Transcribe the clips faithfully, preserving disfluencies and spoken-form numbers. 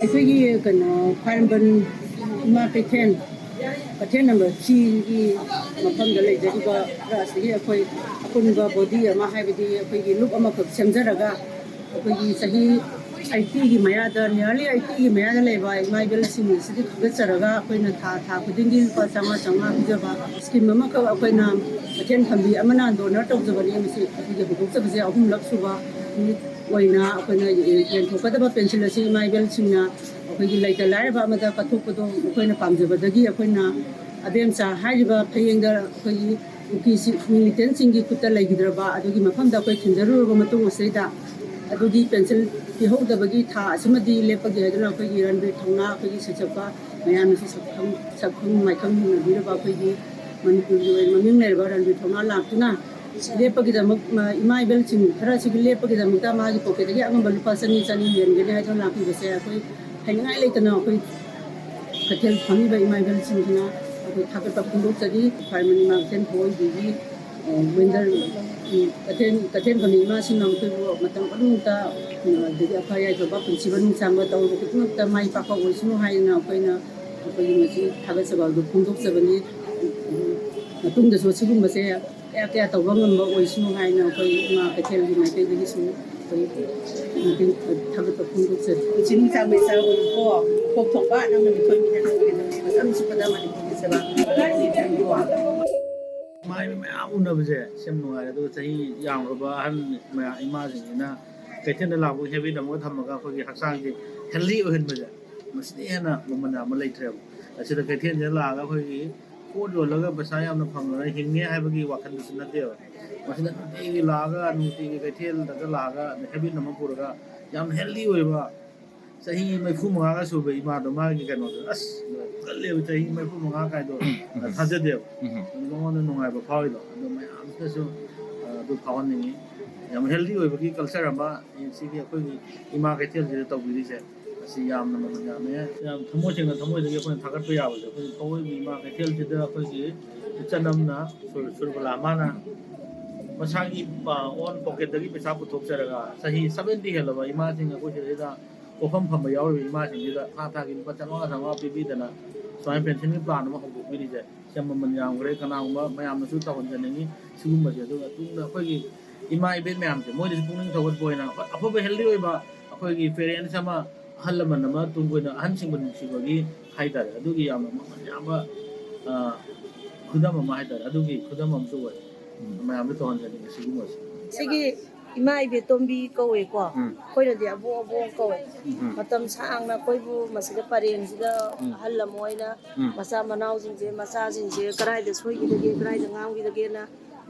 ꯑꯩꯈꯣꯏꯒꯤ ꯀꯩꯅꯣ, ꯈ꯭ꯋꯥꯏꯔꯝꯕꯟ ꯏꯃꯥ ꯀꯩꯊꯦꯜ, ꯀꯩꯊꯦꯜ ꯅꯝꯕꯔ ꯊ꯭ꯔꯤꯒꯤ ꯃꯐꯝꯗ ꯂꯩꯖꯔꯤꯕ, ꯈꯔ ꯑꯁꯤꯒꯤ ꯑꯩꯈꯣꯏ ꯑꯄꯨꯟꯕ ꯕꯣꯗꯤ ꯑꯃ, ꯍꯥꯏꯕꯗꯤ ꯑꯩꯈꯣꯏꯒꯤ ꯂꯨꯞ ꯑꯃꯈꯛ ꯁꯦꯝꯖꯔꯒ, ꯑꯩꯈꯣꯏꯒꯤ ꯆꯍꯤ ꯑꯩꯠꯇꯤꯒꯤ ꯃꯌꯥꯗ, ꯅꯤꯌꯔꯂꯤ ꯑꯩꯠꯇꯤꯒꯤ ꯃꯌꯥꯗ ꯂꯩꯕ ꯏꯃꯥ ꯏꯕꯦꯜꯁꯤꯡ ꯑꯁꯤꯗ ꯊꯥꯒꯠꯆꯔꯒ, ꯑꯩꯈꯣꯏꯅ ꯊꯥ, ꯊꯥ ꯈꯨꯗꯤꯡꯒꯤ ꯂꯨꯄꯥ ꯆꯥꯝꯃꯉꯥ, ꯆꯥꯝꯃꯉꯥ ꯄꯤꯖꯕ ꯁ꯭ꯀꯤꯝ ꯑꯃꯈꯛ ꯑꯩꯈꯣꯏꯅ ꯀꯩꯊꯦꯜ ꯐꯝꯕꯤ ꯑꯃꯅ ꯗꯣꯅꯔ ꯇꯧꯖꯕꯅꯤ꯫ ꯃꯁꯤ ꯑꯩꯈꯣꯏꯒꯤ ꯍꯧꯗꯣꯛꯆꯕꯁꯦ ꯑꯍꯨꯝꯂꯛ ꯁꯨꯕ ꯅꯨꯃꯤꯠ ꯑꯣꯏꯅ ꯑꯩꯈꯣꯏꯅ ꯌꯦꯟꯊꯣꯛꯀꯗꯕ ꯄꯦꯟꯁꯤꯜ ꯑꯁꯤ ꯏꯃꯥ ꯏꯕꯦꯜꯁꯤꯡꯅ ꯑꯩꯈꯣꯏꯒꯤ ꯂꯩꯇ ꯂꯥꯏꯔꯕ ꯑꯃꯗ ꯀꯠꯊꯣꯛꯄꯗꯣ ꯑꯩꯈꯣꯏꯅ ꯄꯥꯝꯖꯕꯗꯒꯤ, ꯑꯩꯈꯣꯏꯅ ꯑꯕꯦꯝꯆꯥ ꯍꯥꯏꯔꯤꯕ ꯐꯌꯦꯡꯗ ꯑꯩꯈꯣꯏꯒꯤ ꯀꯨꯀꯤꯁꯤ ꯃꯤꯂꯤꯇꯦꯟꯁꯤꯡꯒꯤ ꯈꯨꯠꯇ ꯂꯩꯈꯤꯗ꯭ꯔꯕ ꯑꯗꯨꯒꯤ ꯃꯐꯝꯗ ꯑꯩꯈꯣꯏ ꯊꯤꯟꯖꯔꯨꯔꯕ ꯃꯇꯨꯡ ꯑꯁꯤꯗꯩꯗ ꯑꯗꯨꯒꯤ ꯄꯦꯟꯁꯤꯜ ꯄꯤꯍꯧꯗꯕꯒꯤ ꯊꯥ ꯑꯁꯤꯃꯗꯤ ꯂꯦꯞꯄꯒꯦ ꯍꯥꯏꯗꯨꯅ ꯑꯩꯈꯣꯏꯒꯤ ꯔꯟꯕꯤꯔ ꯊꯧꯅꯥ, ꯑꯩꯈꯣꯏꯒꯤ ꯁꯩꯁꯛꯄ ꯃꯌꯥꯝꯅꯁꯨ ꯁꯛꯈꯪ ꯁꯛꯈꯪ ꯃꯥꯏꯈꯪ ꯍꯣꯡꯅꯕꯤꯔꯕ ꯑꯩꯈꯣꯏꯒꯤ ꯃꯅꯤꯄꯨꯔꯒꯤ ꯑꯣꯏꯅ ꯃꯃꯤꯡ ꯂꯩꯔꯕ ꯔꯟꯕꯤꯔ ꯊꯧꯅꯥ ꯂꯥꯛꯇꯨꯅ ꯂꯦꯞꯄꯒꯤꯗꯃꯛ, ꯏꯃꯥ ꯏꯕꯦꯜꯁꯤꯡ ꯈꯔꯁꯤꯒꯤ ꯂꯦꯞꯄꯒꯤꯗꯃꯛꯇ ꯃꯥꯒꯤ ꯄꯣꯀꯦꯠꯇꯒꯤ ꯑꯉꯝꯕ ꯂꯨꯄꯥ ꯆꯅꯤ, ꯆꯅꯤ ꯌꯦꯟꯒꯅꯤ ꯍꯥꯏꯗꯨꯅ ꯂꯥꯛꯄꯤꯕꯁꯦ ꯑꯩꯈꯣꯏ ꯍꯥꯏꯅꯤꯡꯉꯥꯏ ꯂꯩꯇꯅ ꯑꯩꯈꯣꯏ ꯀꯩꯊꯦꯜ ꯐꯝꯃꯤꯕ ꯏꯃꯥ ꯏꯕꯦꯜꯁꯤꯡꯁꯤꯅ ꯑꯩꯈꯣꯏ ꯊꯥꯒꯠꯄ ꯐꯣꯡꯗꯣꯛꯆꯔꯤ꯫ ꯈ꯭ꯋꯥꯏꯔꯝꯕꯟ ꯏꯃꯥ ꯀꯩꯊꯦꯜ ꯐꯥꯎꯕꯒꯤ, ꯑ, ꯋꯦꯟꯗꯔ, ꯎꯝ, ꯀꯩꯊꯦꯜ, ꯀꯩꯊꯦꯜ ꯐꯝꯃꯤ ꯏꯃꯥꯁꯤꯡꯅ ꯑꯩꯈꯣꯏꯕꯨ ꯃꯇꯝ ꯄꯨꯝꯅꯃꯛꯇ, ꯎꯝ, ꯑꯗꯒꯤ ꯑꯐ ꯌꯥꯏꯐꯕ ꯄꯨꯟꯁꯤꯕ ꯅꯨꯡꯁꯥꯡꯕ ꯇꯧꯔꯤꯕ ꯈꯨꯗꯤꯡꯃꯛꯇ ꯃꯥꯏ ꯄꯥꯛꯄ ꯑꯣꯏꯁꯅꯨ ꯍꯥꯏꯅ ꯑꯩꯈꯣꯏꯅ ꯑꯩꯈꯣꯏꯒꯤ ꯉꯁꯤ ꯊꯥꯒꯠꯆꯕ ꯑꯗꯨ ꯐꯣꯡꯗꯣꯛꯆꯕꯅꯤ꯫ ꯃꯇꯨꯡꯗꯁꯨ ꯑꯁꯤꯒꯨꯝꯕꯁꯦ ꯀꯌꯥ ꯀꯌꯥ ꯇꯧꯕ ꯉꯝꯕ ꯑꯣꯏꯁꯅꯨ ꯍꯥꯏꯅ ꯑꯩꯈꯣꯏ ꯏꯃꯥ ꯀꯩꯊꯦꯜꯒꯤ ꯃꯥꯏꯀꯩꯗꯒꯤꯁꯨ ꯑꯩꯈꯣꯏ ꯃꯇꯦꯡ ꯊꯥꯒꯠꯄ ꯐꯣꯡꯗꯣꯛꯆꯔꯤ꯫ ꯏꯆꯤꯟ ꯏꯆꯥ ꯃꯩꯆꯥ ꯑꯣꯏꯌꯨꯀꯣ꯫ ꯄꯣꯛꯊꯣꯛꯄ ꯅꯪꯅ ꯃꯤꯊꯣꯏ ꯃꯤꯍꯦꯟ ꯑꯣꯏꯒꯗꯕꯅꯤ꯫ ꯃꯇꯝ ꯆꯨꯞꯄꯗ ꯃꯅꯤꯄꯨꯔꯒꯤ ꯁꯦꯕꯥ ꯇꯧꯒꯗꯕꯅꯤ꯫ ꯃꯥꯏ ꯃꯌꯥꯝ ꯎꯅꯕꯁꯦ ꯁꯦꯝ ꯅꯨꯡꯉꯥꯏꯔꯦ꯫ ꯑꯗꯨꯒ ꯆꯍꯤ ꯌꯥꯝꯂꯕ ꯑꯍꯟ ꯃꯌꯥꯝ, ꯏꯃꯥꯁꯤꯡꯁꯤꯅ ꯀꯩꯊꯦꯜꯗ ꯂꯥꯛꯄꯒꯤ ꯍꯦꯕꯤꯠ ꯑꯃꯒ ꯊꯝꯃꯒ ꯑꯩꯈꯣꯏꯒꯤ ꯍꯛꯆꯥꯡꯁꯦ ꯍꯦꯜꯗꯤ ꯑꯣꯏꯍꯟꯕꯁꯦ, ꯃꯁꯤꯗ ꯍꯦꯟꯅ ꯃꯃꯜ ꯑꯃ ꯂꯩꯇ꯭ꯔꯦꯕ꯫ ꯑꯁꯤꯗ ꯀꯩꯊꯦꯜꯁꯤꯗ ꯂꯥꯛꯑꯒ ꯑꯩꯈꯣꯏꯒꯤ ꯄꯣꯠ ꯌꯣꯜꯂꯒ ꯄꯩꯁꯥ ꯌꯥꯝꯅ ꯐꯪꯉꯒ ꯍꯤꯡꯉꯦ ꯍꯥꯏꯕꯒꯤ ꯋꯥꯈꯜꯗꯨꯁꯨ ꯅꯠꯇꯦꯕ꯫ ꯃꯁꯤꯗ ꯅꯨꯡꯇꯤꯒꯤ ꯂꯥꯛꯑꯒ, ꯅꯨꯡꯇꯤꯒꯤ ꯀꯩꯊꯦꯜꯗꯒ ꯂꯥꯛꯑꯒ ꯍꯦꯕꯤꯠ ꯑꯃ ꯄꯨꯔꯒ ꯌꯥꯝ ꯍꯦꯜꯗꯤ ꯑꯣꯏꯕ, ꯆꯍꯤ ꯃꯔꯤꯐꯨ ꯃꯉꯥꯒ ꯁꯨꯕ ꯏꯃꯥꯗꯣ, ꯃꯥꯒꯤ ꯀꯩꯅꯣꯗꯣ, ꯑꯁ, ꯀꯜꯂꯦꯕ, ꯆꯍꯤ ꯃꯔꯤꯐꯨ ꯃꯉꯥ ꯀꯥꯏꯗꯣ ꯊꯥꯖꯗꯦꯕ꯫ ꯑꯗꯨ ꯃꯉꯣꯟꯗ ꯅꯨꯡꯉꯥꯏꯕ ꯐꯥꯎꯔꯤꯗꯣ, ꯑꯗꯨ ꯃꯌꯥꯝꯁꯤꯗꯁꯨ, ꯑ, ꯑꯗꯨ ꯐꯥꯎꯍꯟꯅꯤꯡꯉꯤ꯫ ꯌꯥꯝ ꯍꯦꯜꯗꯤ ꯑꯣꯏꯕꯒꯤ ꯀꯜꯆꯔ ꯑꯃ ꯁꯤꯒꯤ ꯑꯩꯈꯣꯏꯒꯤ ꯏꯃꯥ ꯀꯩꯊꯦꯜꯁꯤꯗ ꯇꯧꯕꯤꯔꯤꯁꯦ꯫ ꯑꯁꯤ ꯌꯥꯝꯅ ꯃꯃꯜ ꯌꯥꯝꯃꯦ꯫ ꯌꯥꯝ ꯊꯃꯣꯏ ꯁꯦꯡꯅ, ꯊꯃꯣꯏꯗꯒꯤ ꯑꯩꯈꯣꯏꯅ ꯊꯥꯒꯠꯄ ꯌꯥꯕꯁꯦ, ꯑꯩꯈꯣꯏ ꯄꯣꯠꯂꯣꯏꯕ ꯏꯃꯥ ꯀꯩꯊꯦꯜꯁꯤꯗ ꯑꯩꯈꯣꯏꯒꯤ ꯏꯆꯟ ꯑꯃꯅ ꯁꯨꯔ-, ꯁꯨꯔꯕꯂꯥ ꯃꯥꯅ ꯃꯁꯥꯒꯤ, ꯑ, ꯑꯣꯟ ꯄꯣꯀꯦꯠꯇꯒꯤ ꯄꯩꯁꯥ ꯄꯨꯊꯣꯛꯆꯔꯒ ꯆꯍꯤ ꯁꯕꯦꯟꯇꯤ ꯍꯦꯜꯂꯕ ꯏꯃꯥꯁꯤꯡ ꯑꯩꯈꯣꯏ ꯁꯤꯗꯩꯗ ꯄꯣꯠꯐꯝ ꯐꯝꯕ ꯌꯥꯎꯔꯤꯕ ꯏꯃꯥꯁꯤꯡꯁꯤꯗ ꯊꯥ ꯊꯥꯒꯤ ꯂꯨꯄꯥ ꯆꯥꯝꯃꯉꯥ ꯆꯥꯝꯃꯉꯥ ꯄꯤꯕꯤꯗꯅ ꯁꯨꯃꯥꯏꯅ ꯄꯦꯟꯁꯟꯒꯤ ꯄ꯭ꯂꯥꯟ ꯑꯃ ꯍꯧꯗꯣꯛꯄꯤꯔꯤꯁꯦ ꯌꯥꯝ ꯃꯃꯜ ꯌꯥꯝꯈ꯭ꯔꯦ꯫ ꯀꯅꯥꯒꯨꯝꯕ ꯃꯌꯥꯝꯅꯁꯨ ꯇꯧꯍꯟꯖꯅꯤꯡꯉꯤ ꯁꯤꯒꯨꯝꯕꯁꯦ꯫ ꯑꯗꯨꯒ ꯇꯨꯡꯗ ꯑꯩꯈꯣꯏꯒꯤ ꯏꯃꯥ ꯏꯕꯦꯟ ꯃꯌꯥꯝꯁꯦ ꯃꯣꯏꯗꯁꯨ ꯄꯨꯛꯅꯤꯡ ꯊꯧꯒꯠꯄ ꯑꯣꯏꯅ ꯑꯐꯕ ꯍꯦꯜꯗꯤ ꯑꯣꯏꯕ ꯑꯩꯈꯣꯏꯒꯤ ꯄꯦꯔꯦꯟꯁ ꯑꯃ, ꯑꯍꯜ ꯂꯃꯟ ꯑꯃ, ꯇꯨꯡ ꯀꯣꯏꯅ ꯑꯍꯟꯁꯤꯡꯕꯨ ꯅꯨꯡꯁꯤꯕꯒꯤ ꯍꯥꯏꯇꯥꯔꯦ, ꯑꯗꯨꯒꯤ ꯌꯥꯝꯅ ꯃꯃꯜ ꯌꯥꯝꯕ, ꯑ, ꯈꯨꯗꯝ ꯑꯃ ꯍꯥꯏꯇꯥꯔꯦ, ꯑꯗꯨꯒꯤ ꯈꯨꯗꯝ ꯑꯃꯁꯨ ꯑꯣꯏ꯫ ꯎꯝ꯫ ꯃꯌꯥꯝꯗ ꯇꯧꯍꯟꯖꯅꯤꯡꯉꯤ ꯁꯤꯒꯨꯝꯕꯁꯦ꯫ ꯁꯤꯒꯤ ꯏꯃꯥ ꯏꯕꯦꯇꯣꯝꯕꯤ ꯀꯧꯋꯦꯀꯣ꯫ ꯎꯝ꯫ ꯑꯩꯈꯣꯏꯅꯗꯤ ꯑꯕꯣꯛ ꯑꯕꯣꯛ ꯀꯧꯋꯦ꯫ ꯎꯝ꯫ ꯃꯇꯝ ꯁꯥꯡꯅ ꯑꯩꯈꯣꯏꯕꯨ ꯃꯁꯤꯗ ꯄꯔꯦꯡꯁꯤꯗ ꯎꯝ꯫ ꯑꯍꯜ ꯑꯃ ꯑꯣꯏꯅ ꯎꯝ꯫ ꯃꯆꯥ ꯃꯅꯥꯎꯁꯤꯡꯁꯦ, ꯃꯆꯥꯁꯤꯡꯁꯦ ꯀꯗꯥꯏꯗ ꯁꯣꯏꯈꯤꯗꯒꯦ, ꯀꯗꯥꯏꯗ ꯉꯥꯡꯈꯤꯗꯒꯦꯅ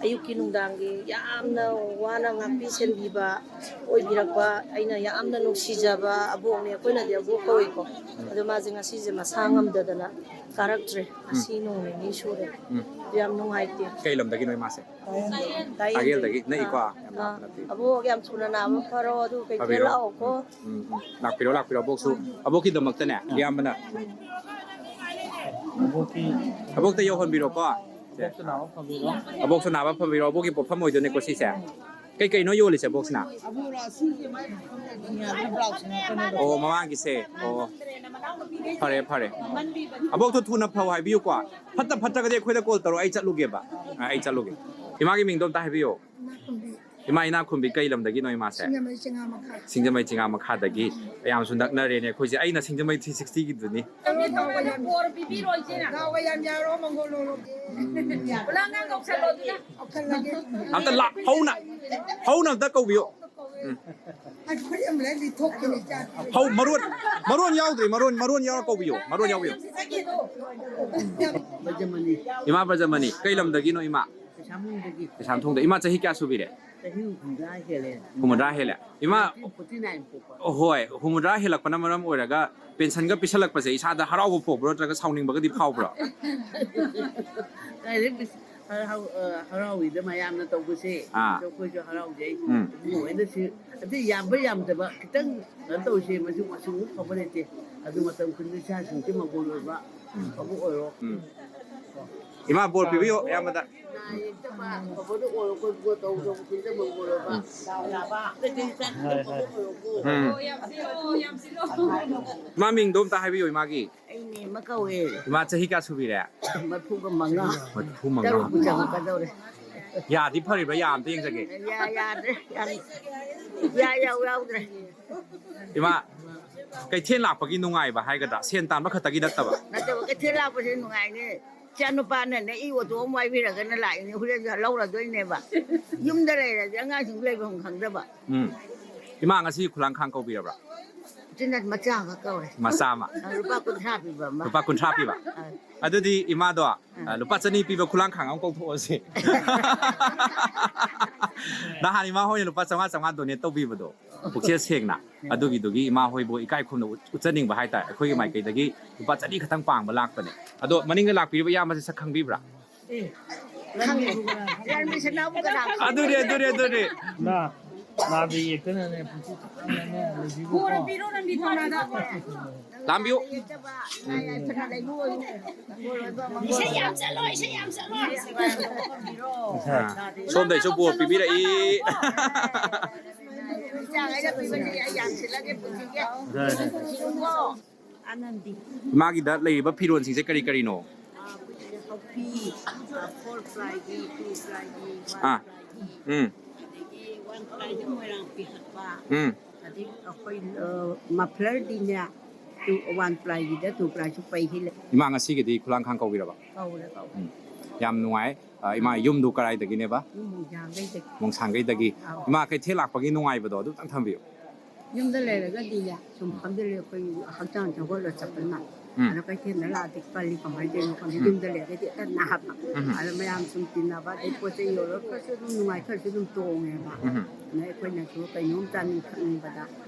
ꯑꯌꯨꯛꯀꯤ ꯅꯨꯡꯗꯥꯡꯒꯤ ꯌꯥꯝꯅ ꯋꯥꯅ ꯉꯥꯛꯄꯤ ꯁꯦꯟꯕꯤꯕ ꯑꯣꯏꯕꯤꯔꯛꯄ ꯑꯩꯅ ꯌꯥꯝꯅ ꯅꯨꯡꯁꯤꯖꯕ ꯑꯕꯣꯛꯅꯦ꯫ ꯑꯩꯈꯣꯏꯅꯗꯤ ꯑꯕꯣꯛ ꯀꯧꯏꯀꯣ꯫ ꯑꯗꯣ ꯃꯥꯁꯦ ꯉꯁꯤꯁꯦ ꯃꯁꯥ ꯉꯝꯗꯗꯅ ꯀꯥꯔꯛꯇ꯭ꯔꯦ꯫ ꯉꯁꯤ ꯅꯣꯡ ꯅꯤꯅꯤ ꯁꯨꯔꯦ꯫ ꯎꯝ꯫ ꯌꯥꯝ ꯅꯨꯡꯉꯥꯏꯇꯦ꯫ ꯀꯩ ꯂꯝꯗꯒꯤꯅꯣ ꯏꯃꯥꯁꯦ? ꯇꯥꯏꯌꯦꯜꯗꯒꯤ꯫ ꯇꯥꯏꯌꯦꯜꯗꯒꯤ꯫ ꯅꯛꯏꯀꯣ? ꯑꯥ, ꯌꯥꯝ ꯑꯥ꯫ ꯂꯥꯞꯄ ꯅꯠꯇꯦ꯫ ꯑꯕꯣꯛ ꯌꯥꯝ ꯊꯨꯅ ꯅꯥꯕ ꯐꯔꯣ, ꯑꯗꯨ ꯀꯩꯊꯦꯜ ꯐꯕꯤꯔꯣ? ꯂꯥꯛꯑꯣꯀꯣ꯫ ꯎꯝ, ꯎꯝ, ꯎꯝ꯫ ꯂꯥꯛꯄꯤꯔꯣ, ꯂꯥꯛꯄꯤꯔꯣ꯫ ꯑꯕꯣꯛꯁꯨ, ꯑꯕꯣꯛꯀꯤꯗꯃꯛꯇꯅꯦ, ꯏꯌꯥꯝꯕꯅ꯫ ꯑꯕꯣꯛꯀꯤ ꯑꯕꯣꯛꯇ ꯌꯧꯍꯟꯕꯤꯔꯣꯀꯣ꯫ ꯁꯦ꯫ ꯑꯕꯣꯛꯁꯨ ꯅꯥꯕ ꯐꯕꯤꯔꯣ꯫ ꯑꯕꯣꯛꯁꯨ ꯅꯥꯕ ꯐꯕꯤꯔꯣ꯫ ꯑꯕꯣꯛꯀꯤ ꯄꯣꯠꯐꯝ ꯑꯣꯏꯗꯣꯏꯅꯦꯀꯣ ꯁꯤꯁꯦ꯫ ꯀꯩ ꯀꯩꯅꯣ ꯌꯣꯜꯂꯤꯁꯦ ꯑꯕꯣꯛꯁꯤꯅ? ꯑꯕꯣꯛꯔꯣ, ꯑꯁꯤꯒꯤ ꯃꯥꯏ ꯐꯝꯅꯕ ꯕ꯭ꯂꯥꯎꯁ ꯉꯥꯛꯇꯅꯦꯕ꯫ ꯑꯣ, ꯃꯃꯥꯡꯒꯤꯁꯦ꯫ ꯑꯣ꯫ ꯐꯔꯦ, ꯐꯔꯦ꯫ ꯑꯕꯣꯛꯇꯣ ꯊꯨꯅ ꯐꯧ ꯍꯥꯏꯕꯤꯌꯨꯀꯣ꯫ ꯐꯠꯇ ꯐꯠꯇ꯭ꯔꯒꯗꯤ ꯑꯩꯈꯣꯏꯗ ꯀꯣꯜ ꯇꯧꯔꯣ, ꯑꯩ ꯆꯠꯂꯨꯒꯦꯕ꯫ ꯑ, ꯑꯩ ꯆꯠꯂꯨꯒꯦ꯫ ꯏꯃꯥꯒꯤ ꯃꯤꯡꯗꯣ ꯑꯝꯇ ꯍꯥꯏꯕꯤꯌꯨ꯫ ꯏꯃꯥ ꯏꯅꯥꯛꯈꯨꯟꯕꯤ꯫ ꯏꯃꯥ ꯏꯅꯥꯛꯈꯨꯟꯕꯤ ꯀꯩ ꯂꯝꯗꯒꯤꯅꯣ ꯏꯃꯥꯁꯦ? ꯁꯤꯡꯖꯃꯩ ꯆꯤꯉꯥ ꯃꯈꯥ꯫ ꯁꯤꯡꯖꯃꯩ ꯆꯤꯉꯥ ꯃꯈꯥꯗꯒꯤ꯫ ꯌꯥꯝꯁꯨ ꯅꯛꯅꯔꯦꯅꯦ ꯑꯩꯈꯣꯏꯁꯦ꯫ ꯑꯩꯅ ꯁꯤꯡꯖꯃꯩ ꯊ꯭ꯔꯤ ꯁꯤꯛꯁꯇꯤꯒꯤꯗꯨꯅꯤ꯫ ꯊꯕꯤꯗꯣ ꯕꯣꯔ ꯄꯤꯕꯤꯔꯣ ꯏꯆꯦꯅ꯫ ꯗꯥꯎꯒ ꯌꯥꯝ ꯌꯥꯔꯣ, ꯃꯪꯒꯣꯜ ꯂꯣꯂꯣ꯫ ꯎꯝ꯫ ꯄꯨꯂꯞ ꯉꯥꯡ ꯀꯧꯁꯜꯂꯣ ꯑꯗꯨꯅ꯫ ꯀꯧꯁꯜꯂꯒꯦ꯫ ꯑꯝꯇ ꯂꯥꯛ-, ꯍꯧꯅ, ꯍꯧꯅ ꯑꯝꯇ ꯀꯧꯕꯤꯌꯨ꯫ ꯎꯝ꯫ ꯑꯩ ꯐꯨꯔꯤꯠ ꯑꯃ ꯂꯩꯔ ꯂꯤꯠꯊꯣꯛꯀꯦꯅꯦ, ꯏꯆꯥ꯫ ꯍꯧ-, ꯃꯔꯣꯟ, ꯃꯔꯣꯟ ꯌꯥꯎꯗ꯭ꯔꯤ, ꯃꯔꯣꯟ, ꯃꯔꯣꯟ ꯌꯥꯎꯔ ꯀꯧꯕꯤꯌꯣ, ꯃꯔꯣꯟ ꯌꯥꯎꯕꯤꯌꯣ꯫ ꯕ꯭ꯔꯖꯃꯅꯤ꯫ ꯏꯃꯥ ꯕ꯭ꯔꯖꯃꯅꯤ, ꯀꯩ ꯂꯝꯗꯒꯤꯅꯣ ꯏꯃꯥ? ꯀꯩꯁꯥꯝꯊꯣꯡꯗꯒꯤ꯫ ꯀꯩꯁꯥꯝꯊꯣꯡꯗ꯫ ꯏꯃꯥ ꯆꯍꯤ ꯀꯌꯥ ꯁꯨꯕꯤꯔꯦ? ꯆꯍꯤ ꯍꯨꯝꯐꯨꯇꯔꯥ ꯍꯦꯜꯂꯦ꯫ ꯍꯨꯝꯐꯨꯇꯔꯥ ꯍꯦꯜꯂꯦ꯫ ꯏꯃꯥ, ꯐꯣꯔꯇꯤ ꯅꯥꯏꯟ ꯄꯣꯛꯄ꯫ ꯍꯣꯏ, ꯍꯨꯝꯐꯨꯇꯔꯥ ꯍꯦꯜꯂꯛꯄꯅ ꯃꯔꯝ ꯑꯣꯏꯔꯒ ꯄꯦꯟꯁꯟꯒ ꯄꯤꯁꯜꯂꯛꯄꯁꯦ ꯏꯁꯥꯗ ꯍꯔꯥꯎꯕ ꯄꯣꯛꯄ꯭ꯔꯣ ꯅꯠꯇ꯭ꯔꯒ ꯁꯥꯎꯅꯤꯡꯕꯒꯗꯤ ꯐꯥꯎꯕ꯭ꯔꯣ? ꯀꯥꯏꯗꯩ ꯄꯤꯁ-, ꯍꯔꯥꯎ-, ꯑ, ꯍꯔꯥꯎꯏꯗ ꯃꯌꯥꯝꯅ ꯇꯧꯕꯁꯦ꯫ ꯑꯥ꯫ ꯑꯗꯣ ꯑꯩꯈꯣꯏꯁꯨ ꯍꯔꯥꯎꯖꯩ꯫ ꯎꯝ꯫ ꯏꯕꯨꯡꯉꯣ ꯍꯣꯏꯅ ꯁꯤ, ꯑꯗꯩ ꯌꯥꯝꯕ ꯌꯥꯝꯗꯕ ꯈꯤꯇꯪ ꯀꯩꯅꯣ ꯇꯧꯔꯤꯁꯦ, ꯃꯁꯤ ꯃꯁꯤꯡ ꯐꯕ ꯂꯩꯇꯦ꯫ ꯑꯗꯨ ꯃꯇꯝ ꯈꯨꯗꯤꯡ ꯏꯆꯥꯁꯤꯡꯁꯦ ꯃꯒꯨꯟ ꯑꯣꯏꯕ ꯎꯝ꯫ ꯑꯐꯕ ꯑꯣꯏꯔꯣ꯫ ꯎꯝ꯫ ꯏꯃꯥ, ꯕꯣꯔ ꯄꯤꯕꯤꯌꯣ ꯏꯌꯥꯝꯕꯗ꯫ ꯎꯝ꯫ ꯏꯃꯥ ꯃꯤꯡꯗꯣ ꯑꯝꯇ ꯍꯥꯏꯕꯤꯌꯨ ꯏꯃꯥꯒꯤ꯫ ꯑꯩ ꯃꯦꯝꯃ ꯀꯧꯋꯦ꯫ ꯏꯃꯥ ꯆꯍꯤ ꯀꯌꯥ ꯁꯨꯕꯤꯔꯦ? ꯃꯔꯤꯐꯨꯒ ꯃꯉꯥ꯫ ꯃꯔꯤꯐꯨ ꯃꯉꯥ꯫ ꯇꯔꯨꯛꯄꯨ ꯆꯪꯉꯛꯀꯗꯧꯔꯦ꯫ ꯌꯥꯗꯤ ꯐꯔꯤꯕ꯭ꯔꯥ? ꯌꯥ ꯑꯝꯇ ꯌꯦꯡꯖꯒꯦ꯫ ꯌꯥ ꯌꯥꯗ꯭ꯔꯦ꯫ ꯌꯥ, ꯌꯥ ꯌꯥꯎ ꯌꯥꯎꯗ꯭ꯔꯦ꯫ ꯏꯃꯥ, ꯀꯩꯊꯦꯜ ꯂꯥꯛꯄꯒꯤ ꯅꯨꯡꯉꯥꯏꯕ ꯍꯥꯏꯒꯗ꯭ꯔꯥ, ꯁꯦꯟ ꯇꯥꯟꯕ ꯈꯛꯇꯒꯤ ꯅꯠꯇꯕ? ꯅꯠꯇꯕ, ꯀꯩꯊꯦꯜ ꯂꯥꯛꯄꯁꯦ ꯅꯨꯡꯉꯥꯏꯅꯦ꯫ ꯏꯆꯥ ꯅꯨꯄꯥꯅꯅꯦ, ꯏ ꯑꯣꯇꯣ ꯑꯃ ꯋꯥꯏꯕꯤꯔꯒꯅ ꯂꯥꯛꯏꯅꯦ, ꯍꯣꯔꯦꯟꯁꯨ ꯂꯧꯔꯗꯣꯏꯅꯦꯕ꯫ ꯌꯨꯝꯗ ꯂꯩꯔꯗꯤ ꯑꯉꯥꯡꯁꯤꯡ ꯂꯩꯐꯝ ꯈꯪꯗꯕ꯫ ꯎꯝ꯫ ꯏꯃꯥ, ꯉꯁꯤ ꯈꯨꯂꯥꯡꯈꯥꯡ ꯀꯧꯕꯤꯔꯕ꯭ꯔꯥ? ꯏꯆꯤꯟ ꯃꯆꯥ ꯑꯃ ꯀꯧꯔꯦ꯫ ꯃꯆꯥ ꯑꯃ? ꯑ, ꯂꯨꯄꯥ ꯀꯨꯟꯊ꯭ꯔꯥ ꯄꯤꯕ ꯑꯃ꯫ ꯂꯨꯄꯥ ꯀꯨꯟꯊ꯭ꯔꯥ ꯄꯤꯕ? ꯑ꯫ ꯑꯗꯨꯗꯤ ꯏꯃꯥꯗꯣ, ꯑ, ꯂꯨꯄꯥ ꯆꯅꯤ ꯄꯤꯕ ꯈꯨꯂꯥꯡꯈꯥꯡ ꯑꯃ ꯀꯧꯊꯣꯛꯑꯁꯤ꯫ ꯅꯍꯥꯟ ꯏꯃꯥ ꯍꯣꯏꯅ ꯂꯨꯄꯥ ꯆꯥꯝꯃꯉꯥ ꯆꯥꯝꯃꯉꯥ ꯗꯣꯅꯦꯠ ꯇꯧꯕꯤꯕꯗꯣ, ꯄꯨꯛꯆꯦꯜ ꯁꯦꯡꯅ, ꯑꯗꯨꯒꯤꯗꯨꯒꯤ ꯏꯃꯥ ꯍꯣꯏꯕꯨ ꯏꯀꯥꯏ ꯈꯨꯝꯅꯕ ꯎꯠ-, ꯎꯠꯆꯅꯤꯡꯕ ꯍꯥꯏꯇꯥꯔꯦ꯫ ꯑꯩꯈꯣꯏꯒꯤ ꯃꯥꯏꯀꯩꯗꯒꯤ ꯂꯨꯄꯥ ꯆꯅꯤ ꯈꯛꯇꯪ ꯄꯥꯡꯕ ꯂꯥꯛꯄꯅꯦ꯫ ꯑꯗꯣ ꯃꯅꯤꯡꯗ ꯂꯥꯛꯄꯤꯔꯤꯕ ꯏꯌꯥꯝꯕꯁꯦ ꯁꯛ ꯈꯪꯕꯤꯕ꯭ꯔꯥ? ꯈꯪꯉꯦ꯫ ꯂꯥꯟꯃꯤ ꯁꯅꯥꯕꯨ ꯀꯅꯥ ꯈꯪ-, ꯑꯗꯨꯅꯦ, ꯑꯗꯨꯅꯦ, ꯑꯗꯨꯅꯦ꯫ ꯅꯥ-, ꯅꯥꯗ ꯌꯦꯛꯇꯅꯅꯦ ꯄꯨꯟꯁꯤ ꯆꯨꯞꯄ ꯂꯩꯕꯤꯕꯀꯣ꯫ ꯂꯥꯝꯕꯤꯌꯨ꯫ ꯏꯁꯩ ꯌꯥꯝ ꯆꯠꯂꯣ, ꯏꯁꯩ ꯌꯥꯝ ꯆꯠꯂꯣ꯫ ꯑꯥ, ꯁꯣꯝꯗꯩꯁꯨ ꯕꯣꯔ ꯄꯤꯕꯤꯔꯛꯏ꯫ ꯏꯆꯥꯈꯩꯅ ꯄꯤꯕꯁꯦ ꯑꯩ ꯌꯥꯝ ꯁꯤꯠꯂꯒꯦ ꯄꯨꯟꯁꯤꯒꯤ꯫ ꯏꯃꯥꯒꯤꯗ ꯂꯩꯔꯤꯕ ꯐꯤꯔꯣꯜꯁꯤꯡꯁꯦ ꯀꯔꯤ ꯀꯔꯤꯅꯣ? ꯍꯧꯐꯤ, ꯐꯣꯔ ꯄ꯭ꯂꯥꯏꯒꯤ, ꯇꯨ ꯄ꯭ꯂꯥꯏꯒꯤ, ꯋꯥꯟ ꯑꯥ꯫ ꯄ꯭ꯂꯥꯏꯒꯤ, ꯎꯝ꯫ ꯑꯗꯒꯤ ꯋꯥꯟ ꯄ꯭ꯂꯥꯏꯗ ꯃꯣꯏꯔꯥꯡ ꯐꯤ ꯍꯛꯄ꯫ ꯎꯝ꯫ ꯑꯗꯩ ꯑꯩꯈꯣꯏ, ꯑ, ꯃꯐ꯭ꯂꯔꯗꯤꯅꯦ, ꯇꯨ, ꯋꯥꯟ ꯄ꯭ꯂꯥꯏꯒꯤꯗ ꯇꯨ ꯄ꯭ꯂꯥꯏꯁꯨ ꯄꯩ ꯍꯤꯜꯂꯦ꯫ ꯏꯃꯥ ꯉꯁꯤꯒꯤꯗꯤ ꯈꯨꯂꯥꯡꯈꯥꯡ ꯀꯧꯕꯤꯔꯕ? ꯀꯧꯔꯦ, ꯀꯧꯔꯦ꯫ ꯎꯝ꯫ ꯌꯥꯝ ꯅꯨꯡꯉꯥꯏ꯫ ꯑ, ꯏꯃꯥ ꯌꯨꯝꯗꯨ ꯀꯗꯥꯏꯗꯒꯤꯅꯦꯕ? ꯌꯨꯝ ꯃꯣꯡꯁꯥꯡꯒꯩꯗꯒꯤ꯫ ꯃꯣꯡꯁꯥꯡꯒꯩꯗꯒꯤ꯫ ꯑꯧ꯫ ꯏꯃꯥ ꯀꯩꯊꯦꯜ ꯂꯥꯛꯄꯒꯤ ꯅꯨꯡꯉꯥꯏꯕꯗꯣ ꯑꯗꯨꯇꯪ ꯊꯝꯕꯤꯌꯨ꯫ ꯌꯨꯝꯗ ꯂꯩꯔꯒꯗꯤꯅꯦ, ꯁꯨꯝ ꯐꯝꯖꯤꯜꯂꯦ, ꯑꯩꯈꯣꯏ ꯍꯛꯆꯥꯡ ꯆꯥꯎꯈꯠꯂ ꯆꯠꯄꯅ꯫ ꯎꯝ꯫ ꯑꯗꯣ ꯀꯩꯊꯦꯜꯗ ꯂꯥꯛꯑꯗꯤ ꯀꯜꯂꯤ, ꯀꯃꯥꯏꯅ ꯇꯧꯔꯤꯅꯣ ꯈꯪꯗꯦ꯫ ꯎꯝ꯫ ꯌꯨꯝꯗ ꯂꯩꯔꯒꯗꯤ ꯍꯦꯛꯇ ꯅꯥꯍꯞꯄ꯫ ꯎꯝ꯫ ꯑꯗꯣ ꯃꯌꯥꯝ ꯁꯨꯝ ꯇꯤꯟꯅꯕ, ꯑꯗꯩ ꯄꯣꯠ ꯆꯩ ꯌꯣꯜꯂꯒ ꯈꯔꯁꯨ ꯑꯗꯨꯝ ꯅꯨꯡꯉꯥꯏ, ꯈꯔꯁꯨ ꯑꯗꯨꯝ ꯇꯣꯡꯉꯦꯕ꯫ ꯎꯝ꯫ ꯑꯗꯩ ꯑꯩꯈꯣꯏꯅꯁꯨ ꯀꯩꯅꯣꯝ ꯆꯥꯅꯤꯡ ꯊꯛꯅꯤꯡꯕꯗ